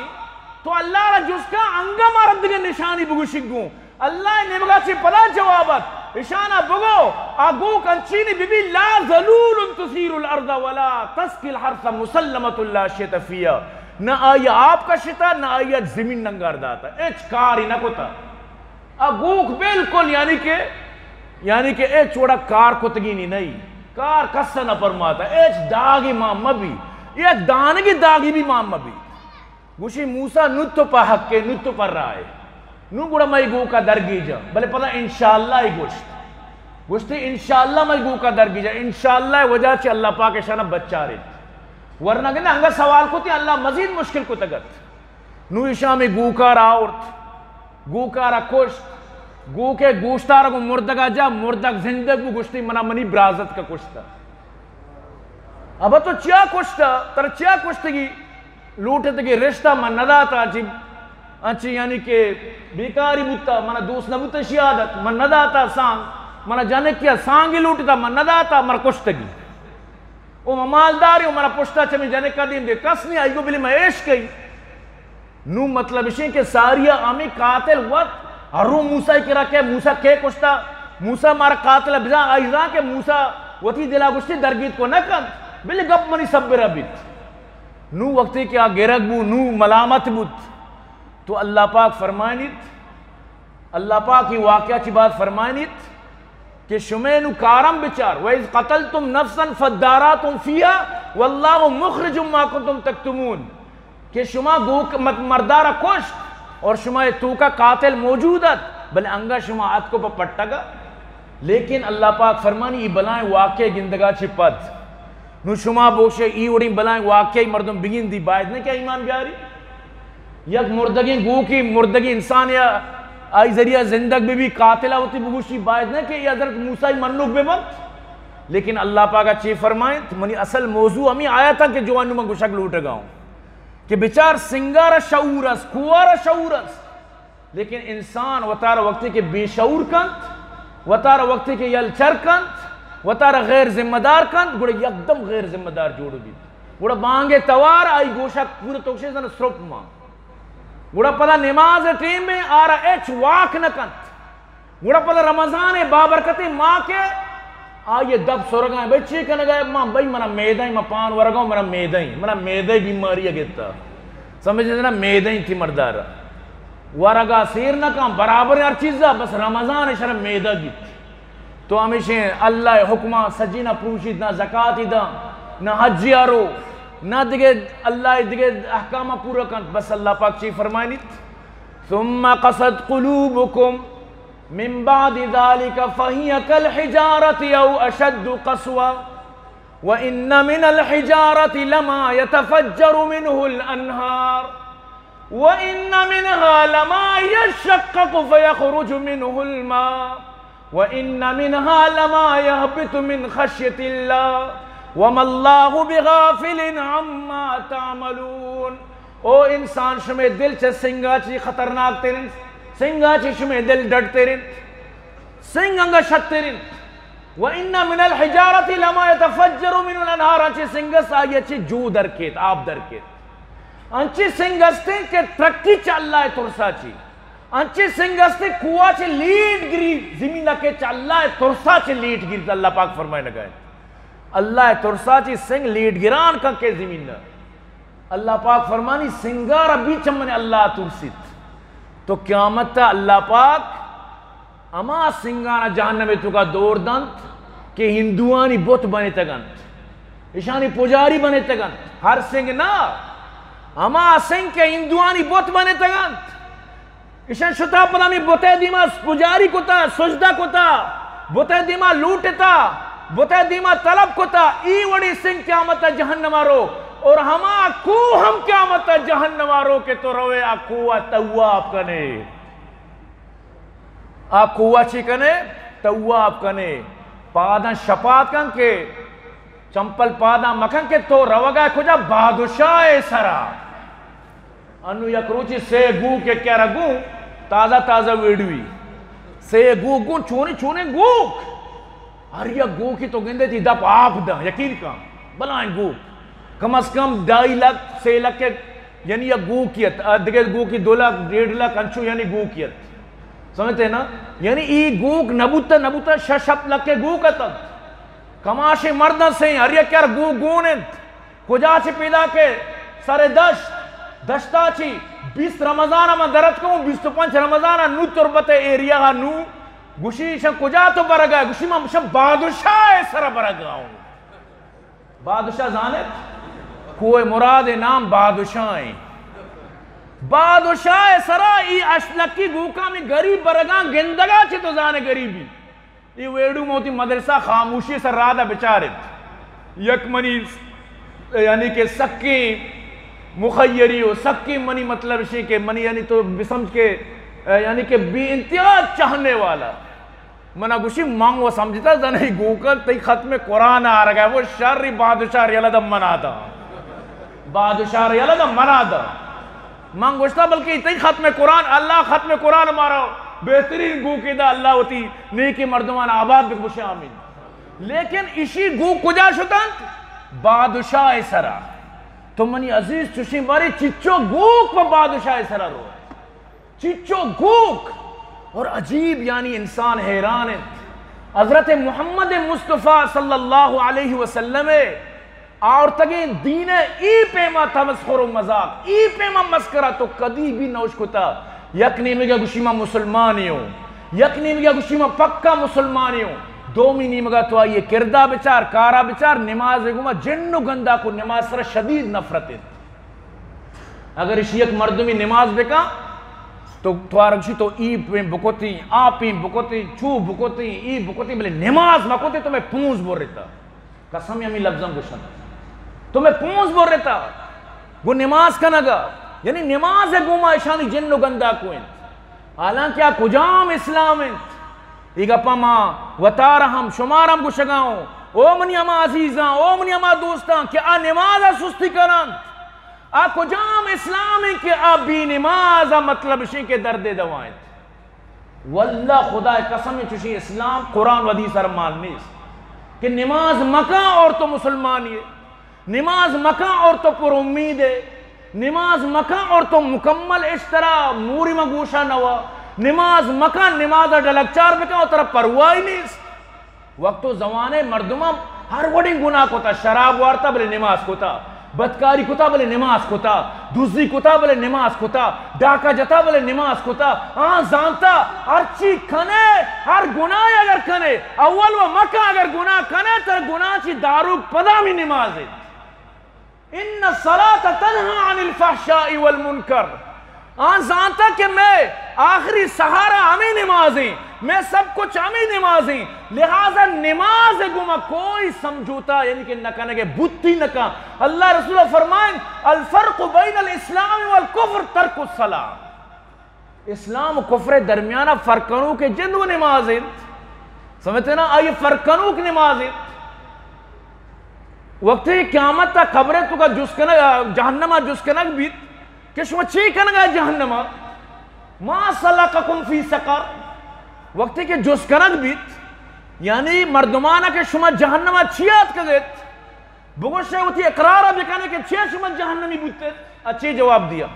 تو اللہ را جست کن انگا مارا دگہ نشانی بگوشی گوں۔ اللہ ءِ نیمگا چہ پدا جواب ات، اشانا بگو، آ گوک انچینی بہ بی، لا ذلول تثير الارض ولا تسقي الحرث مسلمة لا شية فيها، نہ آئی آپ کشتا، نہ آئی زمین ننگار داتا، ہچ کاری نہ کتا۔ آ گوک بالکل یعنی کہ، یعنی کہ ہچ وڑا کار کتگی نی نہیں، کار کس نہ پرماتا، ہچ داگی مان مہ بی، یک دانگی داگی بھی مان مہ بی۔ گوشی، موسیٰ، نوں تو پہ حق ئے، نوں تو پہ راہ ئے۔ نوں گڑا مئے گوکا درگیجا۔ بلے پدا انشاءاللہ ای گوشت۔ گوشتی، انشاءاللہ مئے گوکا درگیجا۔ انشاءاللہ وجہ چہ اللہ پاک اشانا بچارت۔ ورنہ گندے انگا سوال کتی، اللہ مزید مشکل کتگ ات۔ نوں ایشاں ہمے گوکارا آورت۔ گوکارا کشت۔ گوکے گوشتارا گوں مردگا جا، مردگ زندگ بو، گوشتی، منا منی برازتکا کشتا۔ ابا تو چیا کشتا؟ ترا چیا کشتگی؟ لوٹتگی رشتہ من نداتا، انچی، انچی یعنی کہ بیکاری بوتا، منا دوست نبوتا اشی عادت، من نداتا سانگ، منا جنکیا سانگی لوٹتا، من نداتا، مر کشتگی۔ او من مالداری، او منا پشتا چمی جنکا دیم دے کس نی، آئی گو بلی من عشق کئی۔ نوں مطلب اشیں کہ ساریا ہمے قاتل وت ہر رو موسیٰ کرا کہ موسیٰ کے کشتا، موسیٰ مارا قاتل بزاں، آئی زان کہ موسیٰ وتی دلا گوشتی درگیت کو نہ کنت، بلے گپ منی سبرا بیت۔ نوں وقتی کہ آ گرگ بو، نوں ملامت بوت، تو اللہ پاک فرمائنیت، اللہ پاک ای واقعہ چی بعد فرمائنیت کہ شمے نوں کارم بچار، وَإِذْ قَتَلْتُمْ نَفْسًا فَادَّارَأْتُمْ فِيهَا وَاللَّهُ مُخْرِجٌ مَا كُنْتُمْ تَكْتُمُونَ۔ کہ شما گوک مت-، مردارا کشت اور شما اے توکا قاتل موجود ات، بلے انگا شما اتکو پہ پٹگا۔ لیکن اللہ پاک فرمانی، ای بلائیں واقعے گندگا چہ پد نوں شما بوشے، ای وڑیں بلائیں واقعے مردم بگندی، باید نہ کہ ایمان بیاری؟ یک مردگیں گوکے، مردگیں انسانے آئی ذریعہ زندگ بہ بی، قاتلا وتی بگوشی، باید نہ کہ ای حضرت موسیٰ منوک بہ بنت؟ لیکن اللہ پاکا چے فرمائنت؟ منی اصل موضوع ہمیں آیتاں کہ جوان نوں من گوشگ لوٹگا ہوں۔ کہ بچار سنگارا شعور است، کوارا شعور است، لیکن انسان وتارا وقتی کہ بے شعور کنت، وتارا وقتی کہ یل چر کنت، وتارا غیر ذمہ دار کنت، گڑا یکدم غیر ذمہ دار جوڑ بیت۔ گڑا بانگے توار آئی گوشا پورا توکشے زن سرپ مان۔ گڑا پدا نماز ٹیم میں آرا اچ واک نہ کنت۔ گڑا پدا رمضان ء بابرکتیں ماہ کہ آئی ء دپ سرگاں، بھئی چی کنگا؟ من، بھئی منا میدہ، من پان ورگاں، منا میدہ، منا میدہ بیماری ء گتا۔ سمجھتے نا، میدہ تی مردار ورگا سیر نہ کن، برابر ہر چیزا، بس رمضان ء شر میدہ گیت۔ تو ہمیشہ اللہ ء حکماں سجینا پروشیت، نہ زکاتی دا، نہ حجی آرو، نہ دگہ اللہ ء دگہ احکام پورا کنت۔ بس اللہ پاک چی فرمائنیت؟ ثم قست قلوبكم من بعد ذلك فهي كالحجارة أو أشد قسوة، وإن من الحجارة لما يتفجر منه الأنهار، وإن منها لما يشقق فيخرج منه الماء، وإن منها لما يهبط من خشية الله، وما الله بغافل عما تعملون۔ او انسان، شمے دل چہ سنگا چی خطرناک ترین، سنگا چی شمے دل ڈڈ ترین، سنگ انگا شت ترین۔ وإن من الحجارة لما يتفجر منه الأنهار، انچے سنگ است آئی چی جو در کیت، آپ در کیت۔ انچے سنگ استیں کہ ترکی چہ اللہ ترسا چی۔ انچے سنگ استیں کوہ چہ لیٹ گری، زمین کہ چہ اللہ ترسا چہ لیٹ گری، اللہ پاک فرمائے نگائے۔ اللہ ترسا چی سنگ لیٹ گران کن کے زمین نہ۔ اللہ پاک فرمانی، سنگار ابھی چمن اللہ ترسیت۔ تو قیامت تا اللہ پاک ہما سنگانا جہنم توکا دور دنت کہ ہندوانی بت بنتگ انت، اشانی پجاری بنتگ انت۔ ہر سنگ نہ، ہما سنگ کہ ہندوانی بت بنتگ انت۔ اشان شتا پدا ہمے بت ء دیما پجاری کتا، سجدہ کتا، بت ء دیما لوٹتا، بت ء دیما طلب کتا، ای وڑی سنگ قیامت ء جہنم ء رو، اور ہما کوہ ہم قیامت ء جہنم ء رو کہ تو روے آ کوہ ء تواب کنے۔ آ کوہ چی کنے؟ تواب کنے۔ پاداں شپات کن کہ چمپل پاداں مکن کہ تو روگا کجا؟ بادشاہ سرا۔ انو یک روچی سے گوک یک کرا گوں تازہ تازہ ویڈوی۔ سے گوک گوں چونی چونی گوک۔ ہر یک گوکی تو گندے تی دپ آپ داں، یقین کن۔ بلائیں گوک۔ کم از کم ڈائی لکھ، سے لکھ کے، یعنی یک گوکی ات۔ آ دگہ گوکی دو لکھ، ڈیڑھ لکھ، انچو یعنی گوکی ات۔ سمجھتے نا؟ یعنی ای گوک نبوتا، نبوتا شش ہپت لکھ کے گوک اتنت۔ کماشیں مرداں سے، ہر یک یار گوک گون انت۔ کجا چہ پیدا کے؟ سر دشت، دشتا چی۔ بیست رمضان ما درت کو، بیست و پنچ رمضان نو تربت ایریا نو۔ گوشی شن کجا تو برگا؟ گوشی من شن بادشاہ سر برگا ہوں۔ بادشاہ زانت؟ کوہ مراد نام بادشاہ ہیں۔ بادشاہ سرا ای اشلکی گوکا میں غریب برگاں گندگا چہ تو زانے غریبی۔ ای ویڈو موتی مدرسہ خاموشی سر رادا بچارت۔ یک منی یعنی کہ سکیں مخیری و سکیں منی مطلب شی کہ منی یعنی تو بسمجھ کے یعنی کہ بے انتہا چاہنے والا۔ منا گوشی، من و سمجھتا زنئی گوکن تئی ختم قرآن آرگا، وہ شر بادشاہ ریالا دم منا دا۔ بادشاہ ریالا دم منا دا۔ من گوشتا، بلکہ تئی ختم قرآن، اللہ ختم قرآن مارا بہترین گوکے دا، اللہ وتی نیکی مردمان آباد بکشے، آمین۔ لیکن اشی گوک کجا شتنت؟ بادشاہ سرا۔ تو منی عزیز، چوشیں بارے چچو گوک پہ بادشاہ سرا رو۔ چچو گوک اور عجیب، یعنی انسان حیران انت۔ حضرت محمد مصطفیٰ صلی اللہ علیہ وسلم آورتگیں دین ء ای پیما تمسخر و مذاق، ای پیما مسکرا تو کدی بھی نہ اشکتا۔ یک نیمگا گوشی ما مسلمانی ہوں، یک نیمگا گوشی ما پکا مسلمانی ہوں، دومی نیمگا تو آئی کردا بچار، کارا بچار، نماز گما جن و گندا کو نماز سر شدید نفرت انت۔ اگر اشی یک مردمی نماز بکن تو توار گوشی تو ای پیم بکتی، آ پیم بکتی، چو بکتی، ای بکتی، بلے نماز مکتی تو میں پونز برتا۔ قسم ہمیں لفظاں گوشن۔ تو میں پونز برتا۔ گو نماز کنگا۔ یعنی نماز گوما اشانی جن و گندا کو انت۔ حالانکہ آ کجام اسلام انت؟ ای گپا ما وتارا ہم شمارا ہم گوشگا ہوں۔ او منی ہما عزیزاں، او منی ہما دوستاں کہ آ نماز سستی کنن۔ آ کجام اسلام انت کہ آ بے نماز ءَ مطلب اش انت کہ درد ءِ دوا انت۔ واللہ، خدا ءِ قسم، چوشیں اسلام قرآن و حدیث ءَ را مان نیست کہ نماز مکن اور تو مسلمانی ئے، نماز مکن اور تو پر امید ئے، نماز مکن اور تو مکمل اش ترا موری ما گوشا نوا، نماز مکن، نماز ءَ ڈلکچار بکن اور ترا پرواہی نیست۔ وقت و زمانہ مردماں ہر وڑیں گناہ کتا، شراب وارتا بلے نماز کتا، بدکاری کتا بلے نماز کتا، دزی کتا بلے نماز کتا، ڈاکہ جتا بلے نماز کتا۔ آ زانتا ہرچی کنے، ہر گناہ اگر کنے، اول و مکن، اگر گناہ کنے، تر گناہ چی داروک پدا ہمے نماز انت۔ ان الصلاۃ تنہی عن الفحشاء والمنکر۔ آ زانتا کہ مئے آخری سہارا ہمے نماز ایں، مئے سب کچھ ہمے نماز ایں، لہذا نماز ءِ گوما کوئی سمجھوتا یعنی کہ نہ کنگ ءِ بوتی نہ کن۔ اللہ ءِ رسول فرمائیں، الفرق بین الاسلام والکفر ترک الصلاۃ۔ اسلام و کفر ءِ درمیان ءَ فرق کنوک جند و نماز انت۔ سمجھتے نا؟ آئی فرق کنوک نماز انت۔ وقتی قیامت ءَ قبر ءِ توکا جست کنگ، جہنم ءَ جست کنگ بیت کہ شما چی کنگا جہنم ءَ؟ ما سلککم فی سقر؟ وقتی کہ جست کنگ بیت، یعنی مردمانا کہ شما جہنم ءَ چی آتکگ ات؟ بگوشے وتی اقرار ءَ بکنے کہ چیا شما جہنمی بوت ات؟ آ چی جواب دیا؟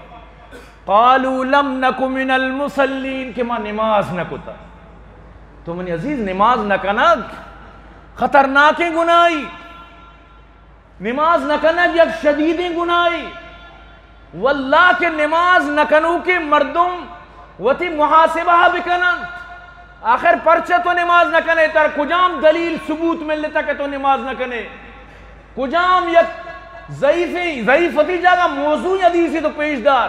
قالوا لم نک من المصلین، کہ ما نماز نہ کتا۔ تو منی عزیز، نماز نہ کنگ خطرناکیں گناہی، نماز نہ کنگ یک شدیدیں گناہی۔ واللہ کہ نماز نہ کنوکیں مردم وتی محاسبہ ءَ بکننت۔ آخر پرچہ تو نماز نہ کنے؟ ترا کجام دلیل ثبوت ملتا کہ تو نماز نہ کنے؟ کجام یک ضعیفیں، ضعیف وتی جاگہ، موضوعی حدیثے تو پیش دار،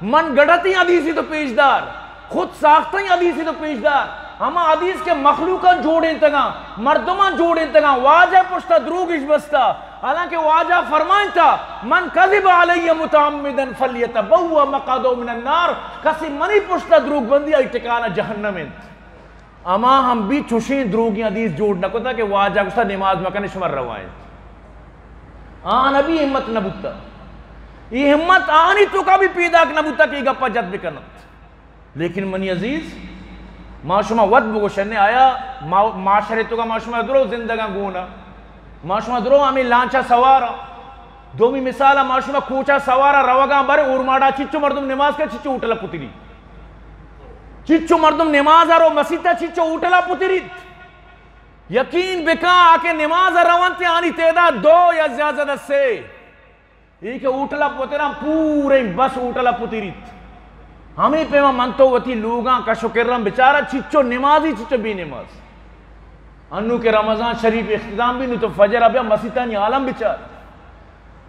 من گڑتی حدیثے تو پیش دار، خود ساختیں حدیثے تو پیش دار۔ ہما حدیث کہ مخلوقاں جوڑینتگاں، مردماں جوڑینتگاں، واجہ پشتا دروگش بستا۔ حالانکہ واجہ فرمائنتا، من کذب علی متعمدا فلیتبوأ مقعده من النار، کسی منی پشتا دروگ بندی، آئی ٹکانہ جہنم انت۔ اما ہم بھی چوشیں دروگیں حدیث جوڑ نہ کتا کہ واجہ گوشتا نماز مکنے شما روائیں۔ آ نبی ہمت نہ بوتا۔ یہ ہمت آنی توکا بھی پیداک نہ بوتا کہ یہ گپا جت بکنت۔ لیکن منی عزیز، ما شما وت بگوشنے، آیا ما-، معاشرے توکا ما شما درو زندگاں گونا؟ ما شما درو ہمیں لانچا سوارا۔ دومی مثال، ما شما کوچا سوارا روگاں، بارے اورماڑا چچو مردم نماز کا، چچو ہوٹلا پتری۔ چچو مردم نماز رو مسیتا، چچو ہوٹلا پتریت۔ یقین بکن، آ کہ نماز رونت، آنی تعداد دو یا زیادہ سے۔ اے کہ ہوٹل ء پتراں پوریں بس ہوٹل ء پتریت۔ ہمے پیما من تو وتی لوگاں کش و کراں بچاراں، چچو نمازی، چچو بے نماز۔ انو کہ رمضان شریف اختتام بی، نو تو فجر ء بیا مسیتانی عالم بچار۔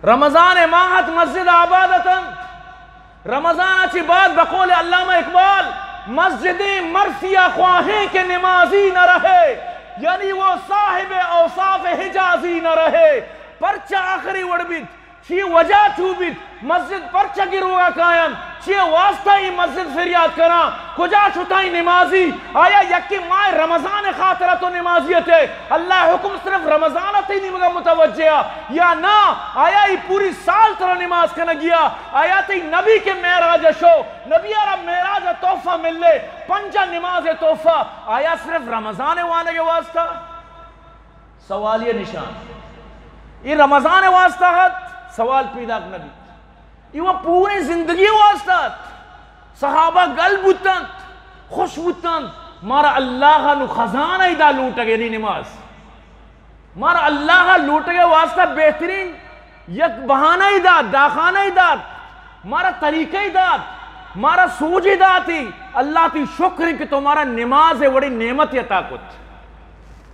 رمضان ء ماہ ات، مسجد آباد اتنت۔ رمضان ء چہ بعد بقول علامہ اقبال، مسجدیں مرثیہ خواہیں کہ نمازی نہ رہے، یعنی وہ صاحب اوصاف حجازی نہ رہے۔ پرچہ آخری وڑ بیت۔ چی وجہ چو بیت؟ مسجد پرچہ گروگا کاینت؟ چی واسطہ ای مسجد فریاد کناں؟ کجا شتائی نمازی؟ آیا یکی ماہ رمضان خاطرہ تو نمازی اتے؟ اللہ حکم صرف رمضان تی نیمگا متوجہ یا نا؟ آیا ای پوری سال ترا نماز کنگیا؟ آیا تی نبی کہ معراج شو، نبی را معراج تحفہ ملے، پنجا نماز تحفہ، آیا صرف رمضان وانگ واسطہ؟ سوالیہ نشان۔ اے رمضان واسطہ ات، سوال پیداک نہ بیت۔ اے و پوریں زندگی واسطہ ات۔ صحابہ گل بوتنت، خوش بوتنت، مارا اللہ نو خزانہ ادا لوٹگ، یعنی نماز۔ مارا اللہ لوٹگ واسطہ بہترین یک بہانہ ای دات، داخانہ ای دات، مارا طریقہ ای دات، مارا سوج ای داتی۔ اللہ تی شکر ہے کہ تو مارا نماز وڑی نعمت عطا کت۔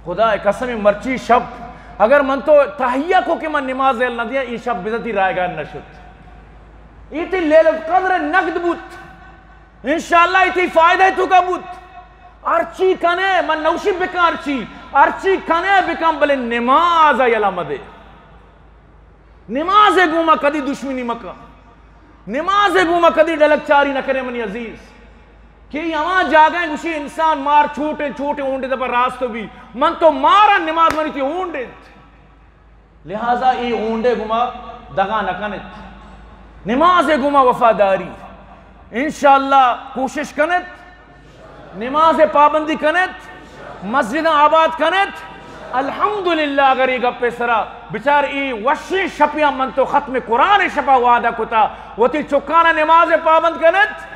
خدا قسم، مرچی شپ اگر من تو تہیہ کو کہ من نماز یل نہ دیاں، ای شپ بزتی رائگان نہ شت۔ ای تی لیلۃ القدر نقد بوت۔ انشاءاللہ ای تی فائدہ تو کا بوت۔ ہرچی کنے، من نوشی بکن ہرچی، ہرچی کنے بکن، بلے نماز یلا مدے۔ نماز ء گوما کدی دشمنی مکن۔ نماز ء گوما کدی ڈلک چاری نہ کرے منی عزیز۔ کہ ای ہما جاگہ ہیں گوشی انسان مار چھوٹیں چھوٹیں اونڈے دپا راست بھی۔ من تو مارا نماز منی تی اونڈے انت۔ لہذا ای اونڈے گوما دغا نہ کنت۔ نماز ءِ گوما وفاداری۔ انشاءاللہ کوشش کنت، نماز ءِ پابندی کنت، مسجداں آباد کنت۔ الحمدللہ، اگر اے گپ ءِ سرا بچار، اے وشیں شپیاں من تو ختم قرآن ءِ شپا وعدہ کتا، وتی چکانا نماز ءَ پابند کنت۔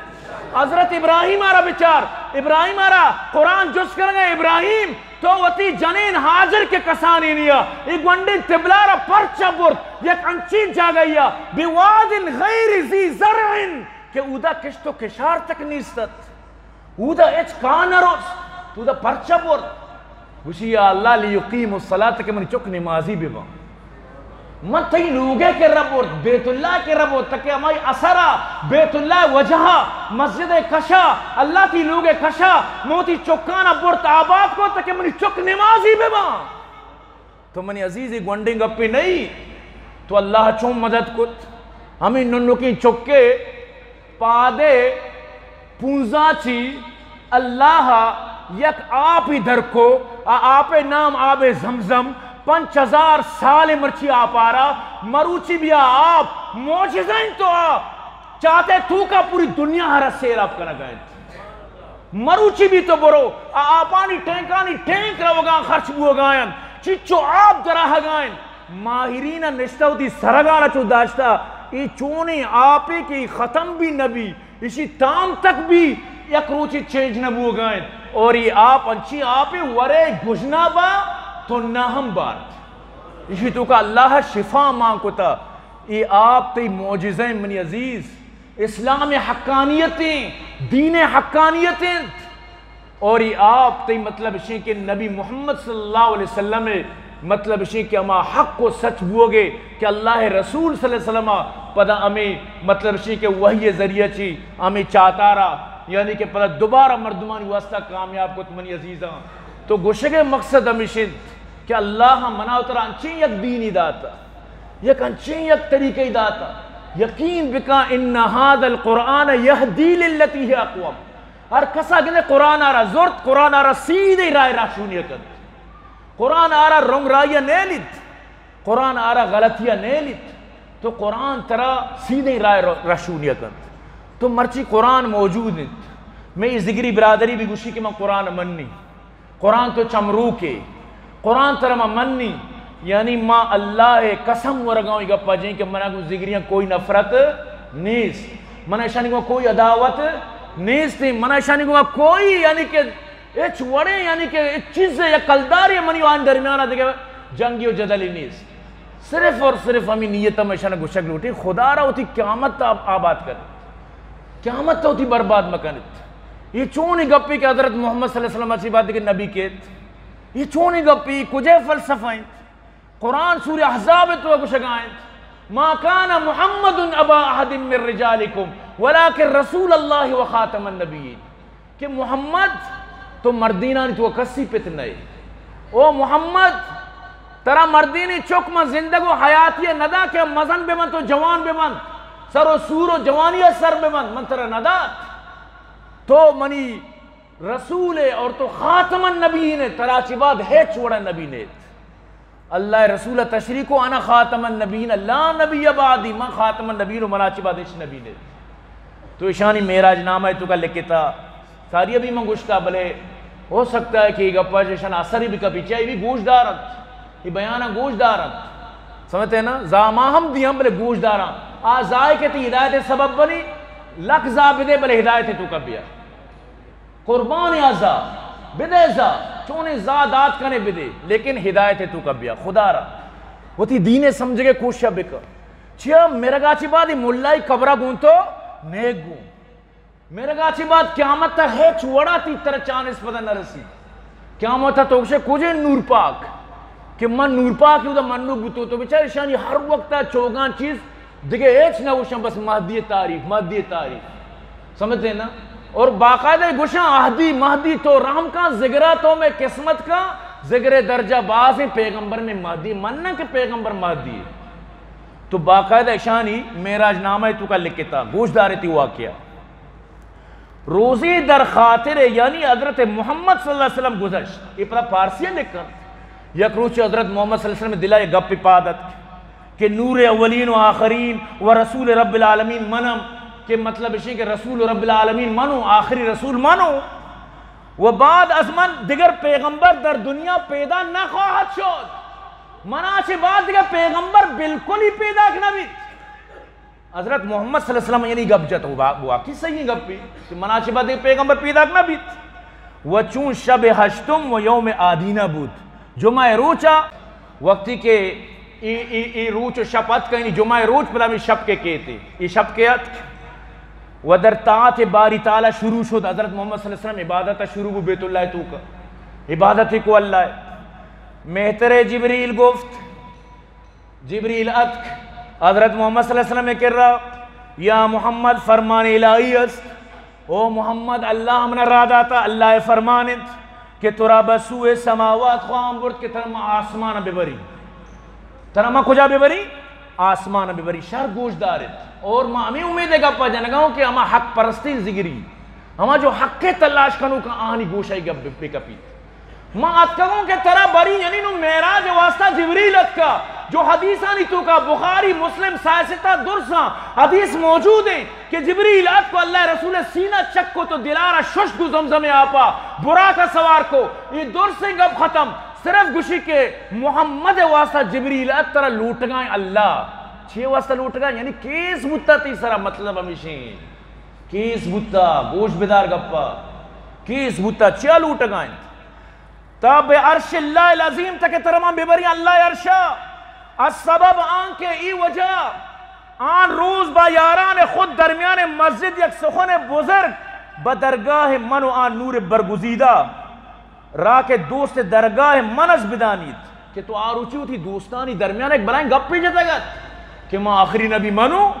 حضرت ابراہیم ءَ را بچار، ابراہیم ءَ را قرآن جست کنگا، ابراہیم تو وتی جنین ہاجر کہ کسانینی ءَ، اے گونڈیں طبلہ را پرچا برت یک انچیں جاگہی ءَ، بواد غیر ذی زرع، کہ اودا کشت و کشار تک نیست ات، اودا ہچ کاہ نہ رست، تو اودا پرچا برت؟ گوشی، یا اللہ، لیقیموا الصلاۃ، کہ منی چک نمازی بہ باں۔ من تئی لوگ ءِ کرا برت، بیت اللہ ءِ کرا برت، تاکہ ہمائی اثر ءَ، بیت اللہ ءِ وجہ ءَ، مسجد ءِ کش ءَ، اللہ تئی لوگ ءِ کش ءَ، من وتی چکانا برت آباد کت، تاکہ منی چک نمازی بہ باں۔ تو منی عزیز، اے گونڈیں گپے نئی۔ تو اللہ ءَ چون مدد کت؟ ہمے ننکیں چکے پادے پونزا چی اللہ ءَ یک آپے در کو، آ آپ ءِ نام آب زمزم، پنچ ہزار سال مرچی آپ آرا، مروچی بیا آپ معجزہ انت، تو آ چاتے توکا پوری دنیا ہرا سیراب کنگا انت۔ مروچی بی تو برو، آ آپانی ٹینکانی ٹینک روگا خرچ بوگا انت، چچو آپ دراہگا انت۔ ماہرین نشتہ وتی سرگانا چو داشتہ، اے چونیں آپے کہ ختم بی نبی، ایشی تام تک بی یک روچے چینج نہ بوگا انت۔ اور اے آپ انچیں آپے، ورے گژنا با تو نہ ہم بارت۔ ایشی توکا اللہ شفا مان کتا۔ اے آپ تئی معجزہ انت منی عزیز، اسلام حقانیت انت، دین حقانیت انت۔ اور اے آپ تئی مطلب اشیں کہ نبی محمد صلی اللہ علیہ وسلم ءِ مطلب اشیں کہ ہما حق و سچ بوگے کہ اللہ ءِ رسول صلی اللہ علیہ وسلم ءَ پدا ہمے مطلب اشیں کہ وحی ءِ ذریعہ چی ہمے چاتارا، یعنی کہ پدا دوبارہ مردمانی واسطہ کامیاب کت۔ منی عزیزاں، تو گوشگ ءِ مقصد ہمیش انت کہ اللہ ءَ منا و ترا انچیں یک دینی داتا، یک انچیں یک طریقے داتا۔ یقین بکن، ان ھذا القرآن یھدی للتی ھی اقوم۔ ہر کسا گندے قرآن آرا زرت، قرآن آرا سیدھے راہ رہشونی کنت۔ قرآن آرا رنگ راہی نیلیت، قرآن آرا غلطی نیلیت۔ تو قرآن ترا سیدھے راہ رہشونی کنت۔ تو مرچی قرآن موجود انت۔ مئے ذگری برادری بھی گوشی کہ من قرآن منی۔ قرآن تو چمروکے، قرآن ترا ما منی، یعنی ما اللہ ءِ قسم ورگاں اے گپا جیں کہ منا گوں ذگریاں کوئی نفرت نیست، منا اشانی گوں کوئی عداوت نیست، منا اشانی گوں کوئی، یعنی کہ ہچ وڑیں، یعنی کہ ہچ چیز یا کلدارے منی آن درمیان دگہ جنگی و جدلی نیست۔ صرف اور صرف ہمیں نیت ہم اشان گوشگ لوٹی، خدا را وتی قیامت تا آباد کن، قیامت تا وتی برباد مکنت۔ یہ چونی گپی کہ حضرت محمد صلی اللہ علیہ وسلم اچھی بات کہ نبی کیت؟ یہ چونی گپی؟ کجے فلسفہ انت؟ قرآن سورہ احزاب تو گوشگا انت، ما کان محمد ابا احد من رجالکم ولکن رسول اللہ و خاتم النبیین۔ کہ محمد، تو مردینانی تو کسی پت نئے۔ او محمد، ترا مردینی چک من زندگ و حیاتی ندا کہ مزن ببنت و جوان ببنت، سر و سور و جوانی سر ببنت، من ترا ندات۔ تو منی رسول ئے اور تو خاتم النبیین ئے، ترا چی بعد ہچ وڑا نبی نیت۔ اللہ ءِ رسول ءَ تشریح کو، انا خاتم النبیین لا نبی بعدی، من خاتم النبیین و منا چی بعد ہچ نبی نیت۔ تو اشانی معراج نامہ ءِ توکا لکھتا، ساری ابھی من گوشتا، بلے ہو سکتا ہے کہ یہ گپا اشان اثر بھی کپی، چاہے بھی گوش دارت، یہ بیانہ گوش دارت، سمجھتے ہیں نا؟ زا ما ہم دیاں بلے گوش داراں۔ آ زائے کہ تی ہدایت سبب بنی، لکھ زا بدے بلے ہدایت توکا بیا۔ قربان یا زا، بدے زا، چونیں زا دات کنے بدے، لیکن ہدایت توکا بیا۔ خدا را وتی دین سمجھگے کوشش بکن۔ چیا مرگا چی بعد ملائی قبرا گون تو نیک گون۔ مرگا چی بعد قیامت تا ہچ وڑا تی تر چانس پدا نہ رسی۔ قیامت تا تو گوشے کجے نور پاک؟ کہ من نور پاک اودا منوک بوتو، تو بچار اشانی ہر وقت چوگان چیز دگہ ہچ نہ گوشن، بس مہدی تعریف، مہدی تعریف۔ سمجھتے ہیں نا؟ اور باقاعدہ گوشن اہدی مہدی تو رحم کن، ذگرا تو میں قسمت کن، ذگرے درجہ بازیں، پیغمبر میں مہدی من نہ کہ پیغمبر مہدی۔ تو باقاعدہ اشانی معراج نامہ توکا لکھتا، گوش دارے تی واقعہ۔ روزی در خاطر، یعنی حضرت محمد صلی اللہ علیہ وسلم گزشت۔ یہ پدا پارسی لکھن۔ یک روچ حضرت محمد صلی اللہ علیہ وسلم دلا یہ گپ پاد اتک کہ نور اولین و آخرین و رسول رب العالمین منم، کہ مطلب اشیں کہ رسول رب العالمین منو، آخری رسول منو، و بعد از من دگر پیغمبر در دنیا پیدا نخواهد شد، منا چہ بعد دگر پیغمبر بالکل ہی پیداک نبیت۔ حضرت محمد صلی اللہ علیہ وسلم یعنی گپ جت، و وا-، واقعی صحیح گپی کہ منا چہ بعد دگر پیغمبر پیداک نبیت۔ و چون شب ہشتم و یوم آدینہ بود، جمعہ روچا، وقتی کہ ای، ای، ای روچ و شپ اتک، یعنی جمعہ روچ پدا ہمے شپ کہ کیت، ای شپ کہ اتک و در طاعت باری تعالی شروع شد۔ حضرت محمد صلی اللہ علیہ وسلم عبادت شروع بو، بیت اللہ توکا عبادت کو اللہ۔ مہتر جبریل گفت، جبریل اتک حضرت محمد صلی اللہ علیہ وسلم کرا، یا محمد، فرمان الہی است، او محمد، اللہ منا راہ داتا، اللہ فرمان انت کہ ترا بسوء سماوات خواہاں برد کہ ترا ما آسمان ببری۔ ترا ما کجا ببری؟ آسمان ببری۔ شر گوش دارت۔ اور ما ہمیں امید گپا جنگا ہوں کہ ہما حق پرستین ذگری، ہما جو حق تلاش کنوکاں آہانی گوشا گپ بکپیت۔ ما اتکگوں کہ ترا بری، یعنی نوں معراج واسطہ جبریل اتکا، جو حدیثانی توکا بخاری، مسلم، سائے ستہ درساں حدیث موجود ہیں کہ جبریل اتکو اللہ رسول سینہ چک کو تو دلارا ششت کو زمزم آپا براکا سوار کو۔ یہ درسیں گپ ختم۔ صرف گوشی کہ محمد واسطہ جبریل ات، ترا لوٹگائیں اللہ۔ چے واسطہ لوٹگائیں؟ یعنی کیس بوتا تی سرا، مطلب ہمیشیں۔ کیس بوتا، گوش بدار گپا۔ کیس بوتا، چیا لوٹگائیں؟ تا بہ عرش اللہ العظیم تک ترا من ببری اللہ عرشا۔ السبب آن کہ ای وجہ آن روز با یاران خود درمیان مسجد یک سخن بزرگ بہ درگاہ من و آن نور برگزیدہ را کہ دوست درگاہ من از بدانیت کہ تو آروچی وتی دوستانی درمیان ایک بلائیں گپے جتگت کہ ما آخری نبی منو،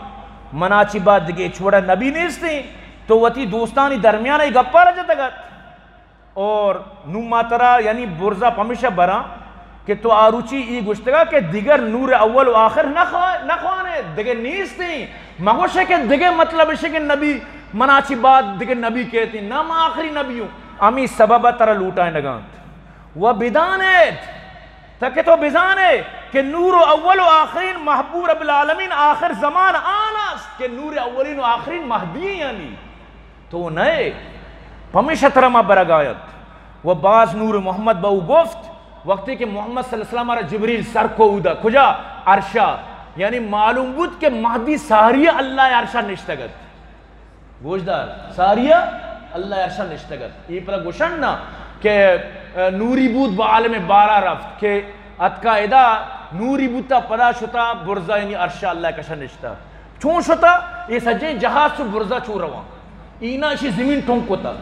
منا چی بعد دگہ ہچ وڑا نبی نیستیں، تو وتی دوستانی درمیان ای گپا را جتگت۔ اور نوں ما ترا یعنی برزا پمیشا براں کہ تو آروچی ای گوشتگا کہ دگر نور اول و آخر نہ خوا-، نہ خوانے، دگہ نیستیں۔ مگوشے کہ دگہ مطلب اشے کہ نبی منا چی بعد دگہ نبی کہتے، نہ ما آخری نبی ہوں۔ ہمی سبب ترا لوٹائنگانت۔ و بدانیت، تاکہ تو بزانے کہ نور اول و آخرین محبوب رب العالمین آخر زمان آن است کہ نور اولین و آخرین مہدی یعنی۔ تو نئے، پمیشا ترا ما برگ آیت۔ و باز نور محمد با او گفت، وقتی کہ محمد صلی اللہ علیہ وسلم را جبریل سر کو اودا، کجا؟ عرشا۔ یعنی معلوم بود کہ مہدی ساری اللہ عرشا نشتگت۔ گوشدار، ساری اللہ عرشا نشتگت۔ ای پدا گوشن نا کہ، اه، نوری بود با عالم بارا رفت، کہ اتکا ادا نوری بوتا پدا شتا برزا یعنی عرشا اللہ کشا نشتا۔ چون شتا؟ اے سجیں جہاز چو برزا چو رواں۔ اینا اشی زمین ٹنک کتا۔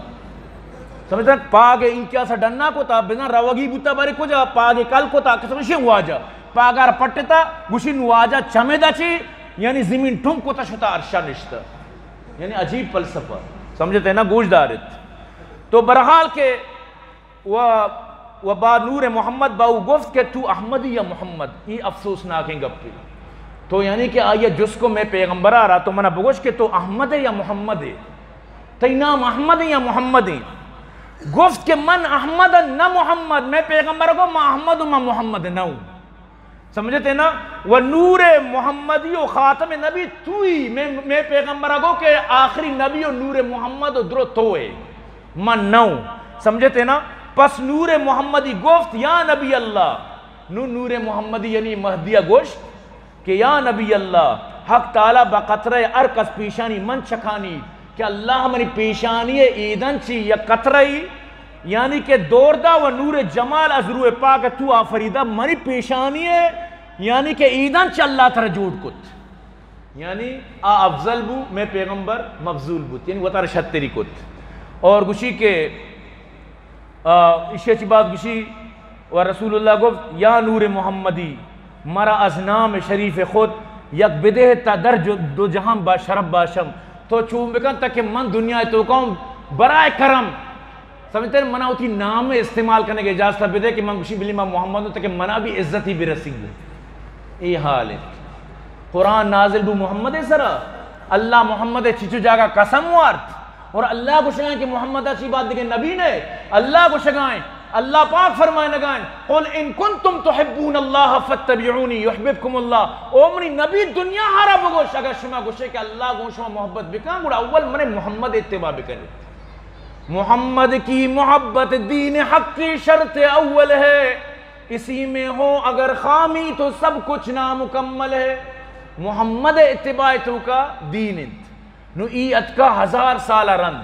سمجھتا؟ پاگ انکیا سا ڈنا کتا، بزن روگی بوتا بارے کجا، پاگ کل کتا، قسم اشی واجہ۔ پاگار پٹتا، گوشی نو واجہ چمدا چی، یعنی زمین ٹنک کتا شتا عرشا نشتا۔ یعنی عجیب فلسفہ۔ سمجھتے نا؟ گوش دارت۔ تو برحال کہ و، و با نور محمد با او گفت کہ تو احمدی یا محمد؟ ای افسوسناکیں گپے۔ تو یعنی کہ آئی جست کو مئے پیغمبرا را، تو منا بگوش کہ تو احمد ئے یا محمد ئے؟ تئی نام احمد ئے یا محمد ئے؟ گفت کہ من احمد نہ محمد، مئے پیغمبر گو من احمد و من محمد نہ ہوں۔ سمجھتے نا؟ و نور محمدی و خاتم نبی توئی، مئے، مئے پیغمبر گو کہ آخری نبی و نور محمد و درو تو ئے، من نہ ہوں۔ سمجھتے نا؟ پس نور محمدی گفت، یا نبی اللہ، نو نور محمدی یعنی مہدی گوشت کہ یا نبی اللہ، حق تعالی بہ قطرہ ارک از پیشانی من چکانی کہ اللہ منی پیشانی ایدن چی یک قطرہ ای، یعنی کہ دور دا و نور جمال از روح پاک تو آفریدہ منی پیشانی، یعنی کہ ایدن چ اللہ ترا جوڑ کت۔ یعنی آ افضل بو، مئے پیغمبر مفضول بوت، یعنی وتارا شتری کت۔ اور گوشی کہ، آ، ایشی چی بعد گوشی و رسول اللہ گفت، یا نور محمدی، مرا از نام شریف خود یک بدہ تا در جو-، دو جہان با شرف باشم۔ تو چون بکن تاکہ من دنیا توکا ہوں برائے کرم۔ سمجھتے ہیں؟ منا وتی نام استعمال کرنے کی اجازت بدے کہ من گوشی بلی من محمد ہوں تاکہ منا بھی عزتی برسی۔ اے حال ہے۔ قرآن نازل بو محمد سرا، اللہ محمد چچو جاگا قسم وارت۔ اور اللہ گوشگائیں کہ محمد چی بعد دگہ نبی نہ، اللہ گوشگائیں اللہ پاک فرمائنگا انت، "قل ان کنتم تحبون اللہ فاتبعونی یحببکم اللہ۔" او منی نبی، دنیا ہارا بگوش، اگر شما گوشے کہ اللہ گوں شما محبت بکن، گڑا اول من محمد اتباع بکنیت۔ محمد کی محبت دین حق کی شرط اول ہے، اسی میں ہو اگر خامی تو سب کچھ نامکمل ہے۔ محمد اتباع توکا دین انت۔ نو ای اتکا ہزار سال رند،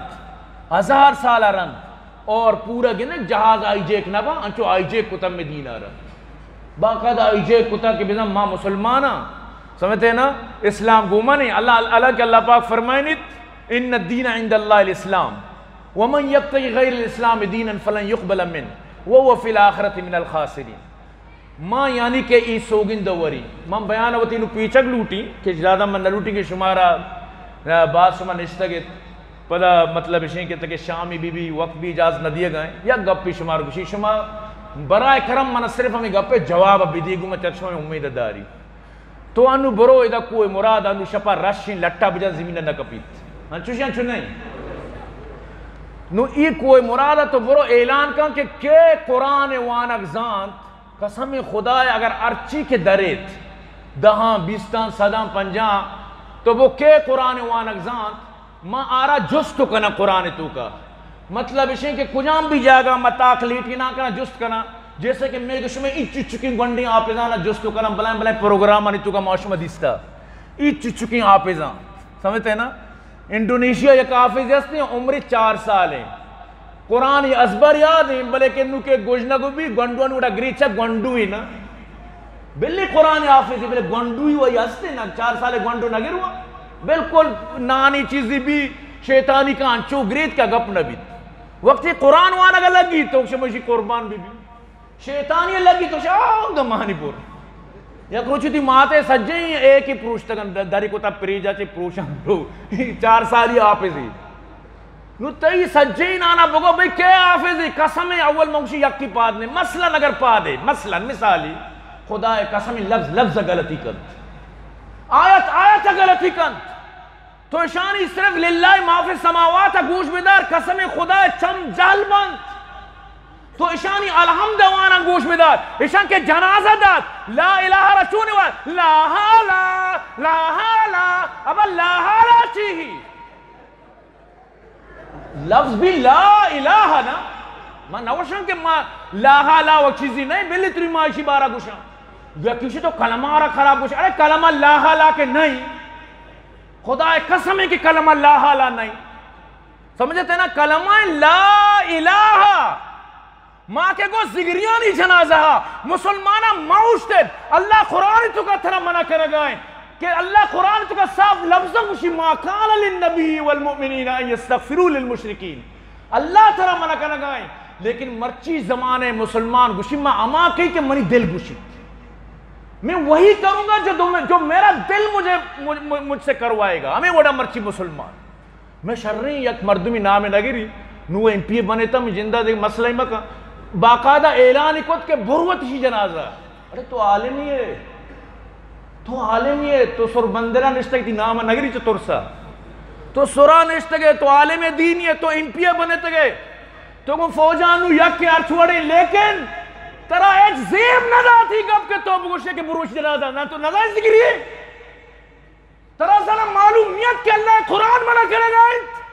ہزار سال رند، اور پورا گنے جہاز آئی جیک نہ با، انچو آئی جیک کتا میں دین آ رند۔ باقاعدہ آئی جیک کتا کہ بزن ما مسلمان ہاں، سمجھتے ہیں نا؟ اسلام گوما نہیں۔ اللہ، اللہ کے اللہ پاک فرمائنیت، "ان الدین عند اللہ الاسلام، ومن یبتغی غیر الاسلام دینا فلن یقبل منه، وهو فی الاخرۃ من الخاسرین۔" ما یعنی کہ ای سوگند وری، من بیان وتی نو پیچگ لوٹی کہ زیادہ من نہ لوٹی کہ شمارا، آ، باز شما نشتگ ات، پدا مطلب اشیں کہ تکہ شامی بی بی، وقت بھی اجازت نہ دیگ ء، یک گپی شمار گوشی، شما برائے کرم من صرف ہمیں گپے جواب بدی، گوں من چر شما امید داری۔ تو انو برو ادا کوہ مراد، انو شپا رشیں لٹا بجن زمین نہ کپیت۔ انچوش انچو نہیں۔ نو ای کوہ مراد تو برو اعلان کن کہ کے قرآن وانگ زانت، قسم خدا اگر ہرچی کہ دریت، دہاں، بیستاں، صداں، پنجاہاں، تو وہ کے قرآن وانگ زانت؟ ما آرا جست کناں قرآن توکا۔ مطلب اشیں کہ کجام بھی جاگہ ما تاک لیٹی نہ کناں، جست کناں۔ جیسے کہ میں شما ای چچکیں گونڈیں حافظانا جست کناں، بلائیں بلائیں پروگرامانی توکا ما شما دیستا۔ ای چچکیں حافظاں۔ سمجھتے ہیں نا؟ انڈونیشیا یک حافظ ہستیں، عمر چار سال ہیں۔ قرآن یہ ازبر یاد ہیں، بلے کہ نو کہ گوشنگ بھی گونڈو نوڑا گریچا گونڈو ہی نا۔ بلے قرآن حافظ، بلے گونڈوی وہی ہستے نا، چار سال گونڈو نہ گروا۔ بالکل نانی چیزی بھی شیطانی کا انچو گریت کا گپ نہ بیت۔ وقتی قرآن وانگ لگی تو شمشی قربان بی بی۔ شیطانی لگی تو شاہ گمانی پر۔ یک روچی تی ماتے سجے ہی ایک ہی پروشتگن، د-، دری کو تا پریجا چے پروشن رو۔ چار سالی حافظی۔ نو تئی سجیں نانا بگو بھئی کے حافظ ہے؟ قسم ہے اول منگشی یکی پاد نے۔ مثلاً اگر پادے، مثلاً مثالی، خدا قسم لفظ لفظ غلطی کنت۔ آیت آیت غلطی کنت۔ تو اشانی صرف للہ ما فی السماوات گوش بدار، قسم خدا چم جہل بنت۔ تو اشانی الحمد وانا گوش بدار۔ اشان کے جنازہ دات، لا الہ را چون وا، لا حالا، لا حالا، ابا لا حالا چی ہی؟ لفظ بھی لا الہ نا۔ ما نوشن کہ ما لا حالا و چیزی نہیں، بلی تری ما اشی بارا گوشن۔ یا کسی تو کلمہ را خراب گوشن۔ ارے کلمہ لا حالا کے نہیں۔ خدا قسم ہے کہ کلمہ لا حالا نہیں۔ سمجھتے نا؟ کلمہ لا الہ۔ ما کہ گو زگریانی جنازہ ہا مسلماناں ما اوشتت، اللہ قرآن تو کا ترا منع کنگائیں کہ اللہ قرآن تو کا صاف لفظاں گوشی، "ما کان للنبی والمؤمنین ان یستغفروا للمشرکین۔" اللہ ترا منع کنگائیں، لیکن مرچی زمانے مسلمان گوشی، "ما اما کئی کہ منی دل گوشی، میں وہی کروں گا جو دو-، جو میرا دل مجھے، مجھ، مجھ، مجھ سے کروائے گا۔" ہمیں وڑا مرچی مسلمان۔ میں شریں یک مردمی نام نگری، نو ایم پی اے بنے تا، میں جندہ دیکھ مسئلہ ہی مکا۔ باقاعدہ اعلان کت کہ بروت ہی جنازہ۔ ارے تو عالمی ہے، تو عالمی ہے، تو سر بندرا نشتگ تی نام نگری چہ ترسا۔ تو سرا نشتگ ہے، تو عالم دینی ہے، تو ایم پی اے بنے تگے۔ تو کو فوجانو یک کے ارتھ وڑے، لیکن ترا ایک زیب نہ داتی گپ کہ تو بگوشے کہ بروش جنازہ، نہ تو نزان ذکری ہے۔ ترا زاناں معلوم نیت کہ اللہ قرآن منع کنگا انت؟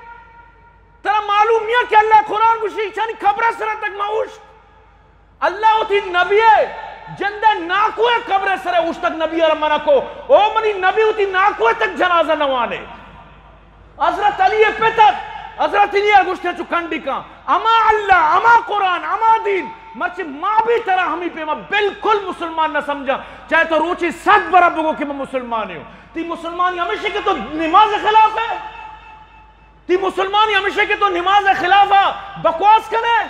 ترا معلوم نیت کہ اللہ قرآن گوشی، ایشانی قبر سر تک موش؟ اللہ وتی نبی جندہ ناکو قبر سر اوشتگ، نبی را منع کو، او منی نبی وتی ناکو تک جنازہ نوانے۔ حضرت علی پتت، حضرت علی گوشتے چو کنڈی کان، اما اللہ، اما قرآن، اما دین، مرچی ما بھی ترا ہمی پیما بالکل مسلمان نہ سمجھا، چاہے تو روچی صد برا بگو کہ میں مسلمان ہوں۔ تی مسلمانی ہمیشہ کہ تو نماز خلاف ہے؟ تی مسلمانی ہمیشہ کہ تو نماز خلاف بکواس کنے؟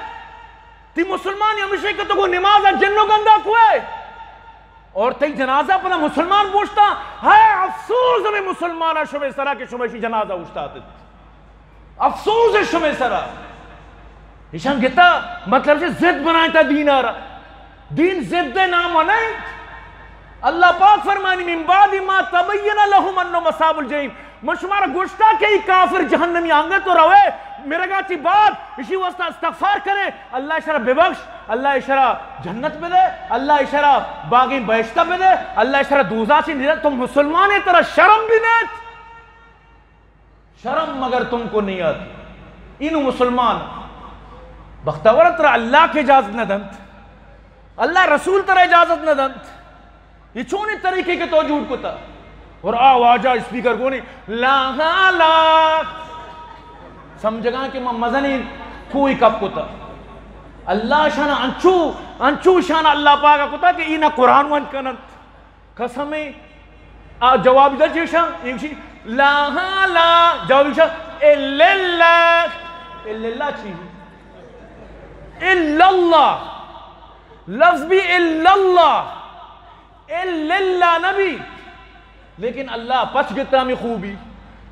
تی مسلمانی ہمیشہ کہ تو کو نماز جن و گندا کوئے؟ اور تئی جنازہ پدا مسلمان بوشتا؟ ہے افسوس ہمیں مسلمان شمے سرا کہ شمے شی جنازہ اوشتات۔ افسوس ہے شمے سرا۔ ایشان گتا مطلب سے ضد بنائیں تا دین آرا۔ دین ضد نام نہیں۔ اللہ پاک فرمانی، "من بعد ما تبین لهم انهم اصحاب الجحیم۔" من شمارا گوشتا کہ ای کافر جہنمی، انگت تو روے مرگا چی بعد اشی واسطہ استغفار کرے، اللہ اشرا ببخش، اللہ اشرا جنت بدے، اللہ اشرا باغیں بہشتہ بدے، اللہ اشرا دوزا چی نجات۔ تو مسلمانے، ترا شرم بھی نیت؟ شرم مگر تم کو نہیں آتی۔ اینو مسلمان، بختور، ترا اللہ کے اجازت نہ دنت، اللہ رسول ترا اجازت نہ دنت۔ یہ چونیں طریقے کہ تو جوڑ کتا؟ اور آ واجہ اسپیکر گونی لا لا سمجھگا کہ ما مزنیں کوئی کپ کتا۔ اللہ شان انچو، انچو شان اللہ پاک کتا کہ ای نہ قرآن ونڈ کننت۔ قسم، آ جواب دا چیشا، ایشی لا لا، جواب ایشا الا اللہ۔ الا اللہ چی؟ الا اللہ۔ لفظ بھی الا اللہ، الا اللہ نہ بیت، لیکن اللہ پچ گتا ہمیں خوبی۔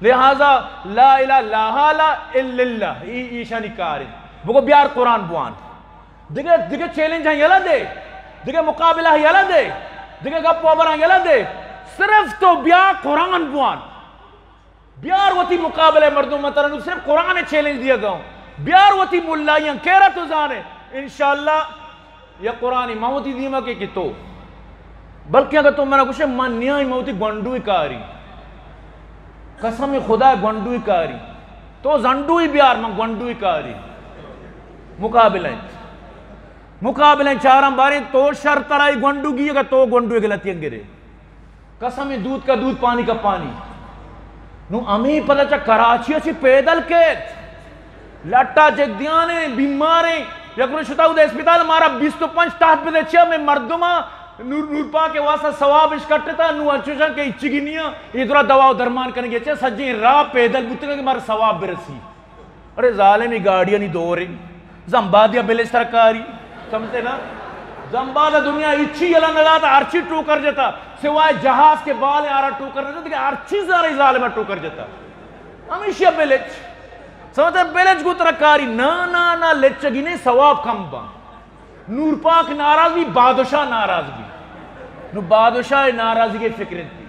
لہذا لا الہ، لا حول الا اللہ، ای ایشانی کاری۔ بگو بیار قرآن بوان۔ دگہ، دگہ چیلنج ہاں یلہ دے، دگہ مقابلہ ہاں یلہ دے، دگہ گپ و ہبراں یلہ دے۔ صرف تو بیا قرآن بوان۔ بیار وتی مقابلہ مردم، من ترا نوں صرف قرآن چیلنج دیگا اوں۔ بیار وتی ملائیاں، کیرا تو زانے۔ انشاءاللہ یا قرآن من وتی دیما کہ، کہ تو۔ بلکہ اگر تو منا گوشے، من نیائی، من وتی گونڈوی کاری۔ قسم خدا گونڈوی کاری۔ تو زنڈوی بیار، من گونڈوی کاری۔ مقابلہ انت۔ مقابلہ چاراں باریں تو شر ترائی گونڈوگی، اگر تو گونڈوی غلطی گرے۔ قسم دودھ کا دودھ، پانی کا پانی۔ نوں ہمے پدا چہ کراچی ءَ چہ پیدل کیت۔ لٹا چک دیانے، بیماریں۔ یک روچ شتا اود اسپتال، مارا بیست و پنچ تحت بدے چیا، میں مردما نور، نور پاک ءِ واسطہ ثواب اش کٹتا، نوں انچوشاں کہ اچگی نیاں، اے درا دوا و درمان کنگی چیا، سجیں راہ پیدل بوتگا کہ مارا ثواب برسی۔ ارے ظالمی گاڑیانی دورے، زمبادیا بلج ترکاری، سمجھتے نا؟ زمباد دنیا اچھی یلا نہ داتا، ہرچی ٹوکر جتا، سوائے جہاز کے بال آرا ٹوکر نہ جتا، کہ ہرچی زارے ظالمہ ٹوکر جتا۔ ہمیشہ بلج، سمجھتے بلج کو ترکاری، نا، نا، نا، لچگی نے ثواب کم با۔ نور پاک ناراض بی، بادشاہ ناراض بی۔ نو بادشاہ ناراضگی فکر انتی۔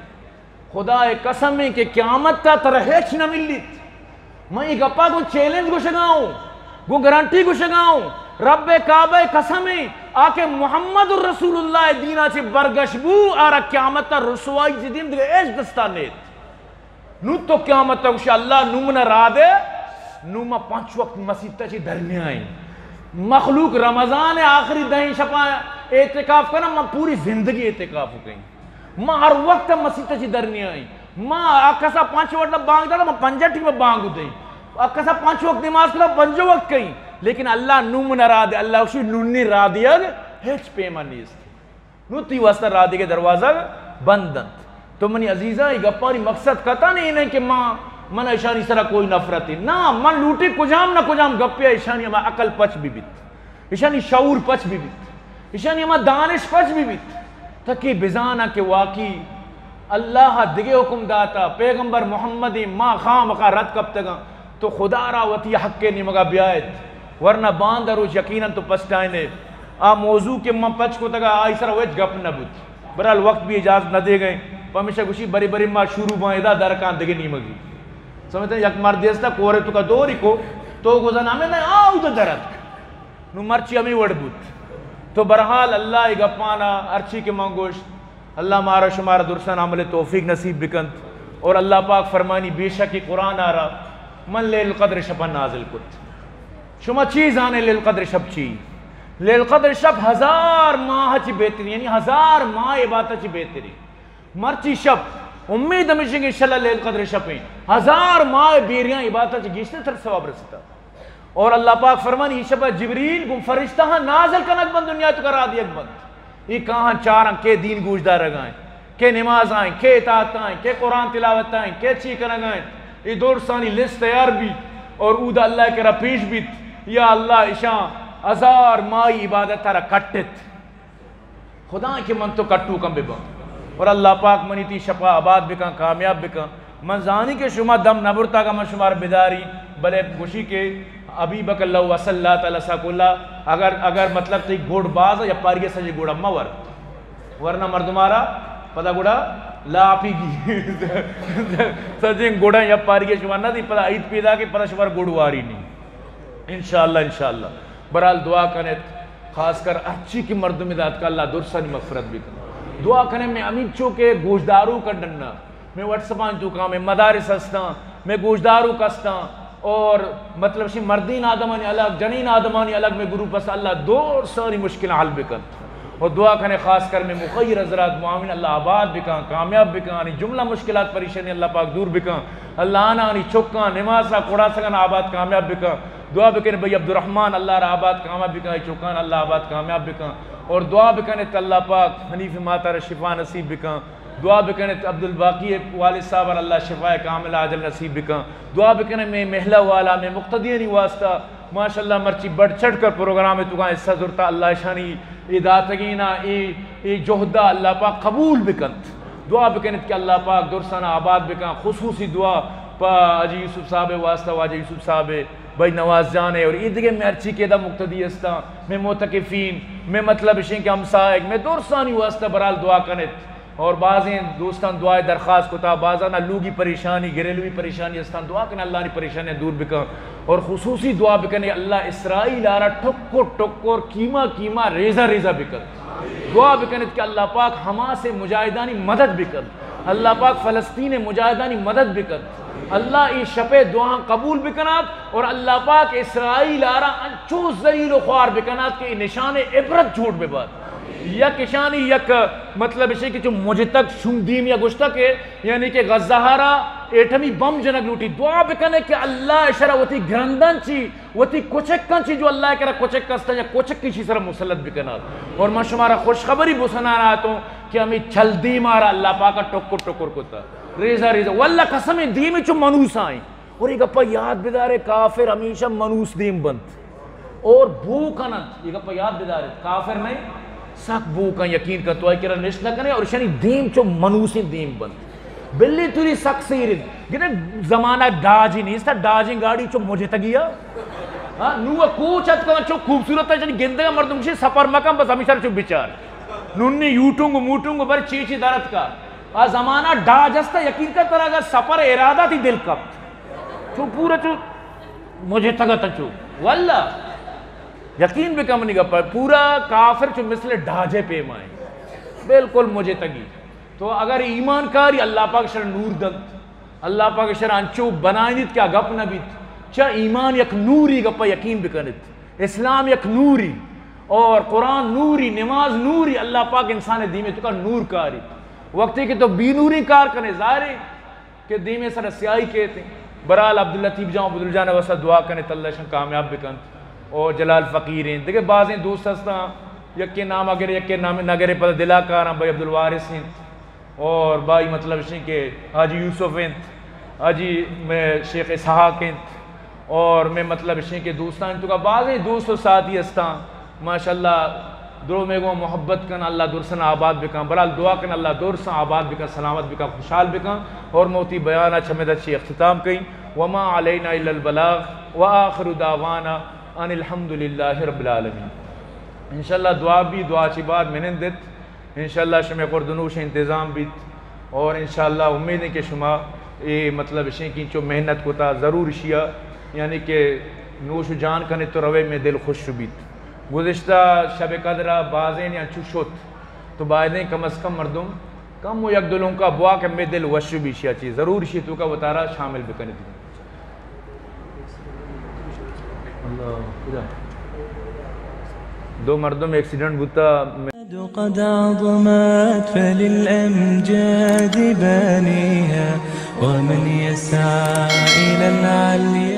خدا ءِ قسم ایں کہ قیامت ءَ ترا ہچ نہ ملیت۔ من اے گپا گوں چیلنج گوشگا اوں، گوں گارنٹی گوشگا اوں۔ رب کعبہ ءِ قسم ایں، آ کہ محمد رسول اللہ ءِ دینا چہ برگش بو، آرا قیامت ءَ رسوائی چہ دیم دگہ ہچ دستا نیت۔ نوں تو قیامت ءَ گوشے، اللہ نوں منا راہ دے، نوں ما پنچ وقت مسیت ءَ چہ در نیائیں۔ مخلوق رمضان ءِ آخری دہیں شپاں اعتکاف کناں، ما پوری زندگی اعتکاف کنیں۔ ما ہر وقت مسیت ءَ چہ در نیائیں۔ ما آ کسا پنچ وقت بانگ داتا، ما پنجاہ ٹیم بانگ دیں۔ آ کسا پنچ وقت نماز کتا، پنجو وقت کئیں۔ لیکن اللہ نوں منا راہ دے، اللہ گوشی نوں نی راہ دیگ ہچ پیما نیست۔ نوں تئی واسطہ راہ دگہ دروازگ بند انت۔ تو منی عزیزاں، اے گپانی مقصد قطعاً اے نہ کہ ما، من اشانی سرا کوئی نفرت ہے۔ نہ، من لوٹی کجام نہ کجام گپے اشانی ہما عقل پچ بہ بیت۔ اشانی شعور پچ بہ بیت، اشانی ہما دانش پچ بہ بیت، تاکہ بزاناں کہ واقعی اللہ ءَ دگہ حکم داتا، پیغمبر محمد، ما خامخا رد کپتگاں۔ تو خدا را وتی حق ءِ نیمگا بیائیت، ورنہ باندا روچ یقیناً تو پچ ٹائنے۔ آ موضوع کہ من پچ کتگا، آئی سرا ہچ گپ نہ بوت۔ بہرحال وقت بھی اجازت نہ دے گئے، پمیشا گوشی بری بری ما شروع باں ادا درکاں دگہ نیمگی۔ سمجھتے ہیں؟ یک مردے استا کورے تو کا دوری کو، تو گزن ہمیں نہ آؤ تو درد۔ نوں مرچی ہمے وڑ بوت۔ تو بہرحال اللہ ءِ گپانا ہرچی کہ من گوشت، اللہ مارا شمارا درستان عمل توفیق نصیب بکنت۔ اور اللہ پاک فرمانی، بے شک قرآن آرا من لیل القدر شپا نازل کت۔ شما چی زانے لیل القدر شپ چی؟ لیل القدر شپ ہزار ماہ چی بہتری، یعنی ہزار ماہ عبادت چی بہتری۔ مرچی شپ، امید ہمیش انت کہ انشاءاللہ لیل القدر شپ ایں، ہزار ماہ بیریاں عبادت چی گیشتر تر ثواب رستا۔ اور اللہ پاک فرمانی، ای شپا جبریل گوں فرشتہاں نازل کنگ بنت، دنیا توکا راہ دیگ بنت۔ ای کاہاں چاراں کہ دین گوش دارگا ایں، کہ نمازا ایں، کہ اطاعتا ایں، کہ قرآن تلاوتا ایں، کہ چی کنگا ایں۔ ای درسانی لسٹ تیار بیت اور اودا اللہ کرا پیش بیت، یا اللہ اشاں ہزار ماہی عبادت ترا کٹت۔ خدا کہ من تو کٹوکاں بباں۔ اور اللہ پاک منی تئی شپا آباد بکن، کامیاب بکن۔ من زانی کہ شما دم نہ برتا کہ من شمارا بداری، بلے گوشی کہ حبیبک اللہ وصلی اللہ تعالی ساکولا، اگر، اگر مطلب تئی گوڑ باز یا پاری سجے گوڑا مہ ور، ورنہ مردمارا پدا گڑا لاپی گی۔ سجیں گڑا یا پاری شما نہ دی، پدا عید پیدا کہ پدا شما گڑ واری نہیں۔ انشاءاللہ، انشاءاللہ۔ برحال دعا کنت، خاص کر ہرچی کہ مردم دات کا اللہ درسانی مغفرت بکن۔ دعا کنے میں امین چو کہ گوشدارو کا ڈننا، میں واٹس اپاں تو کام، میں مدارس ہستاں، میں گوشدارو کستاں، اور مطلب شی مردین آدمانی الگ، جنین آدمانی الگ میں گروپ است، اللہ درسانی مشکل حل بکن۔ اور دعا کنے خاص کر میں مخیر حضرات معاون اللہ آباد بکن، کامیاب بکن، آنی جملہ مشکلات پریشانی اللہ پاک دور بکن۔ اللہ آنانی چکاں نماسا کڑاسگان آباد کامیاب بکن۔ دعا بکن بھائی عبدالرحمن اللہ را آباد کامیاب بکن، آئی چکان اللہ آباد کامیاب بکن۔ اور دعا بکن ات اللہ پاک حنیف ماتا را شفا نصیب بکن۔ دعا بکن ات عبدالباقی والد صاحب را اللہ شفا کامل عاجل نصیب بکن۔ دعا بکن میں محلہ والا، میں مقتدیانی واسطہ ماشاءاللہ مرچی بڑھ چڑھ کر پروگرام تو کا حصہ زرتا، اللہ شانی اے داتگینا، اے، اے جہدا اللہ پاک قبول بکنت۔ دعا بکنت کہ اللہ پاک درسانا آباد بکن۔ خصوصی دعا پا حاجی یوسف صاحب واسطہ، واجہ یوسف صاحب، بھائی نواز جان ہے اور اے دیگہ مرچی کہ دا مقتدی استاں، میں معتکفین، میں مطلب اشیں کہ ہمسائگ، میں درسانی واسطہ برحال دعا کنت۔ اور بازیں دوستان دعائے درخواست کتا، بازانا لوگی پریشانی، گھریلوی پریشانی استان، دعا کن اللہ نی پریشانی دور بکن۔ اور خصوصی دعا بکن اللہ اسرائیل آرا ٹکر ٹکر، کیما کیما، ریزہ ریزہ بکن۔ دعا بکنت کہ اللہ پاک حماس مجاہدانی مدد بکن، اللہ پاک فلسطین مجاہدانی مدد بکن۔ اللہ ای شپے دعا قبول بکنات اور اللہ پاک اسرائیل آرا انچو ذلیل و خوار بکنات کہ ای نشان عبرت جوڑ ببات۔ یک اشانی یک مطلب اشی کہ چو مجتگ شوم دیم یا گوشتا کہ یعنی کہ غزہ را ایٹمی بم جنگ لوٹی، دعا بکنے کہ اللہ اشرا وتی گرندان چی، وتی کچکان چی، جو اللہ کرا کچک استن یا کچک اشی سر مسلط بکنات۔ اور من شمارا خوشخبری بسنان آتوں کہ ہمیں چل دیم آرا اللہ پاکا ٹکر ٹکر کتا، ریزہ ریزہ۔ واللہ قسم دیم چو منوس آئیں۔ اور یہ گپا یاد بدارے، کافر ہمیشہ منوس دیم بنت اور بو کننت۔ یہ گپا یاد بدارے، کافر نہیں، سک بو کن، یقین کن، تو آئی کرا نشت نہ کنے اور شنی دیم چو منوسیں دیم بنت۔ بلی توری سک سیرن۔ گنے زمانہ ڈاجی نیست، ڈاجیں گاڑی چو مجتگی ہے۔ ہاں، نو کوچ ات کن چو خوبصورت ہے، شنی گندگا مردم شی سفر مکن، بس ہمیشہ چو بچار۔ نونی یوٹونگ موٹونگ بر چی چی درت کا۔ آ زمانہ ڈاج است، یقین کن ترا اگر سفر ارادہ تی دل کپت۔ چو پورا چو مجتگ ات چو۔ واللہ۔ یقین بکن منی گپا، پورا کافر چو مثل ڈاجے پیمائیں۔ بالکل مجتگی۔ تو اگر ایمان کاری اللہ پاک شر نور دنت۔ اللہ پاک شر انچو بنائینیت کہ آ گپ نہ بیت۔ چا ایمان یک نوری گپا یقین بکنت۔ اسلام یک نوری اور قرآن نوری، نماز نوری، اللہ پاک انسان دیمے تو کا نور کاری۔ وقتی کہ تو بی نوری کار کنے ظاہر ہے کہ دیمے سر سیاہی کیت۔ برحال عبداللطیف جان، عبدالجان واسطہ دعا کنت، اللہ شان کامیاب بکنت۔ اور جلال فقیر ہیں، دیگہ بازیں دوست ہستاں، یکے نام اگر یکے نام نہ گرے پتہ دلا کاراں، بھائی عبدالوارث ہیں اور بھائی مطلب اشیں کہ حاجی یوسف ہیں، حاجی میں شیخ اسحاق ہیں اور میں مطلب اشیں کہ دوستان تو کا بازیں دوست و ساتھی ہستاں۔ ماشاءاللہ، درو میں گوں محبت کن، اللہ درسن آباد بکن۔ برحال دعا کن، اللہ درسن آباد بکن، سلامت بکن، خوشحال بکن۔ اور موتی بیان اچ ہمیں دچی اختتام کئیں۔ وما علینا الا البلاغ وآخر دعوانا ان الحمد للہ رب العالمین۔ انشاءاللہ دعا بھی، دعا چی بعد منندت۔ انشاءاللہ شمے خورد نوش انتظام بیت۔ اور انشاءاللہ امید ہے کہ شما اے مطلب اشیں کہ چو محنت کتا ضرور اشیا، یعنی کہ نوش و جان کنے تو روے میں دل خوش بیت۔ گزشتہ شب قدر ء بازین یا چو شت تو بایدیں کم از کم مردم کم و یک دو لنکا بوا کہ میں دل وش بی شیا چی ضرور شی تو کا وتارا شامل بکنیت۔ اللہ خدا۔ دو مردم ایکسیڈنٹ بوتا۔ قد عظمت فللأمجاد بانيها ومن يسعى إلى العلي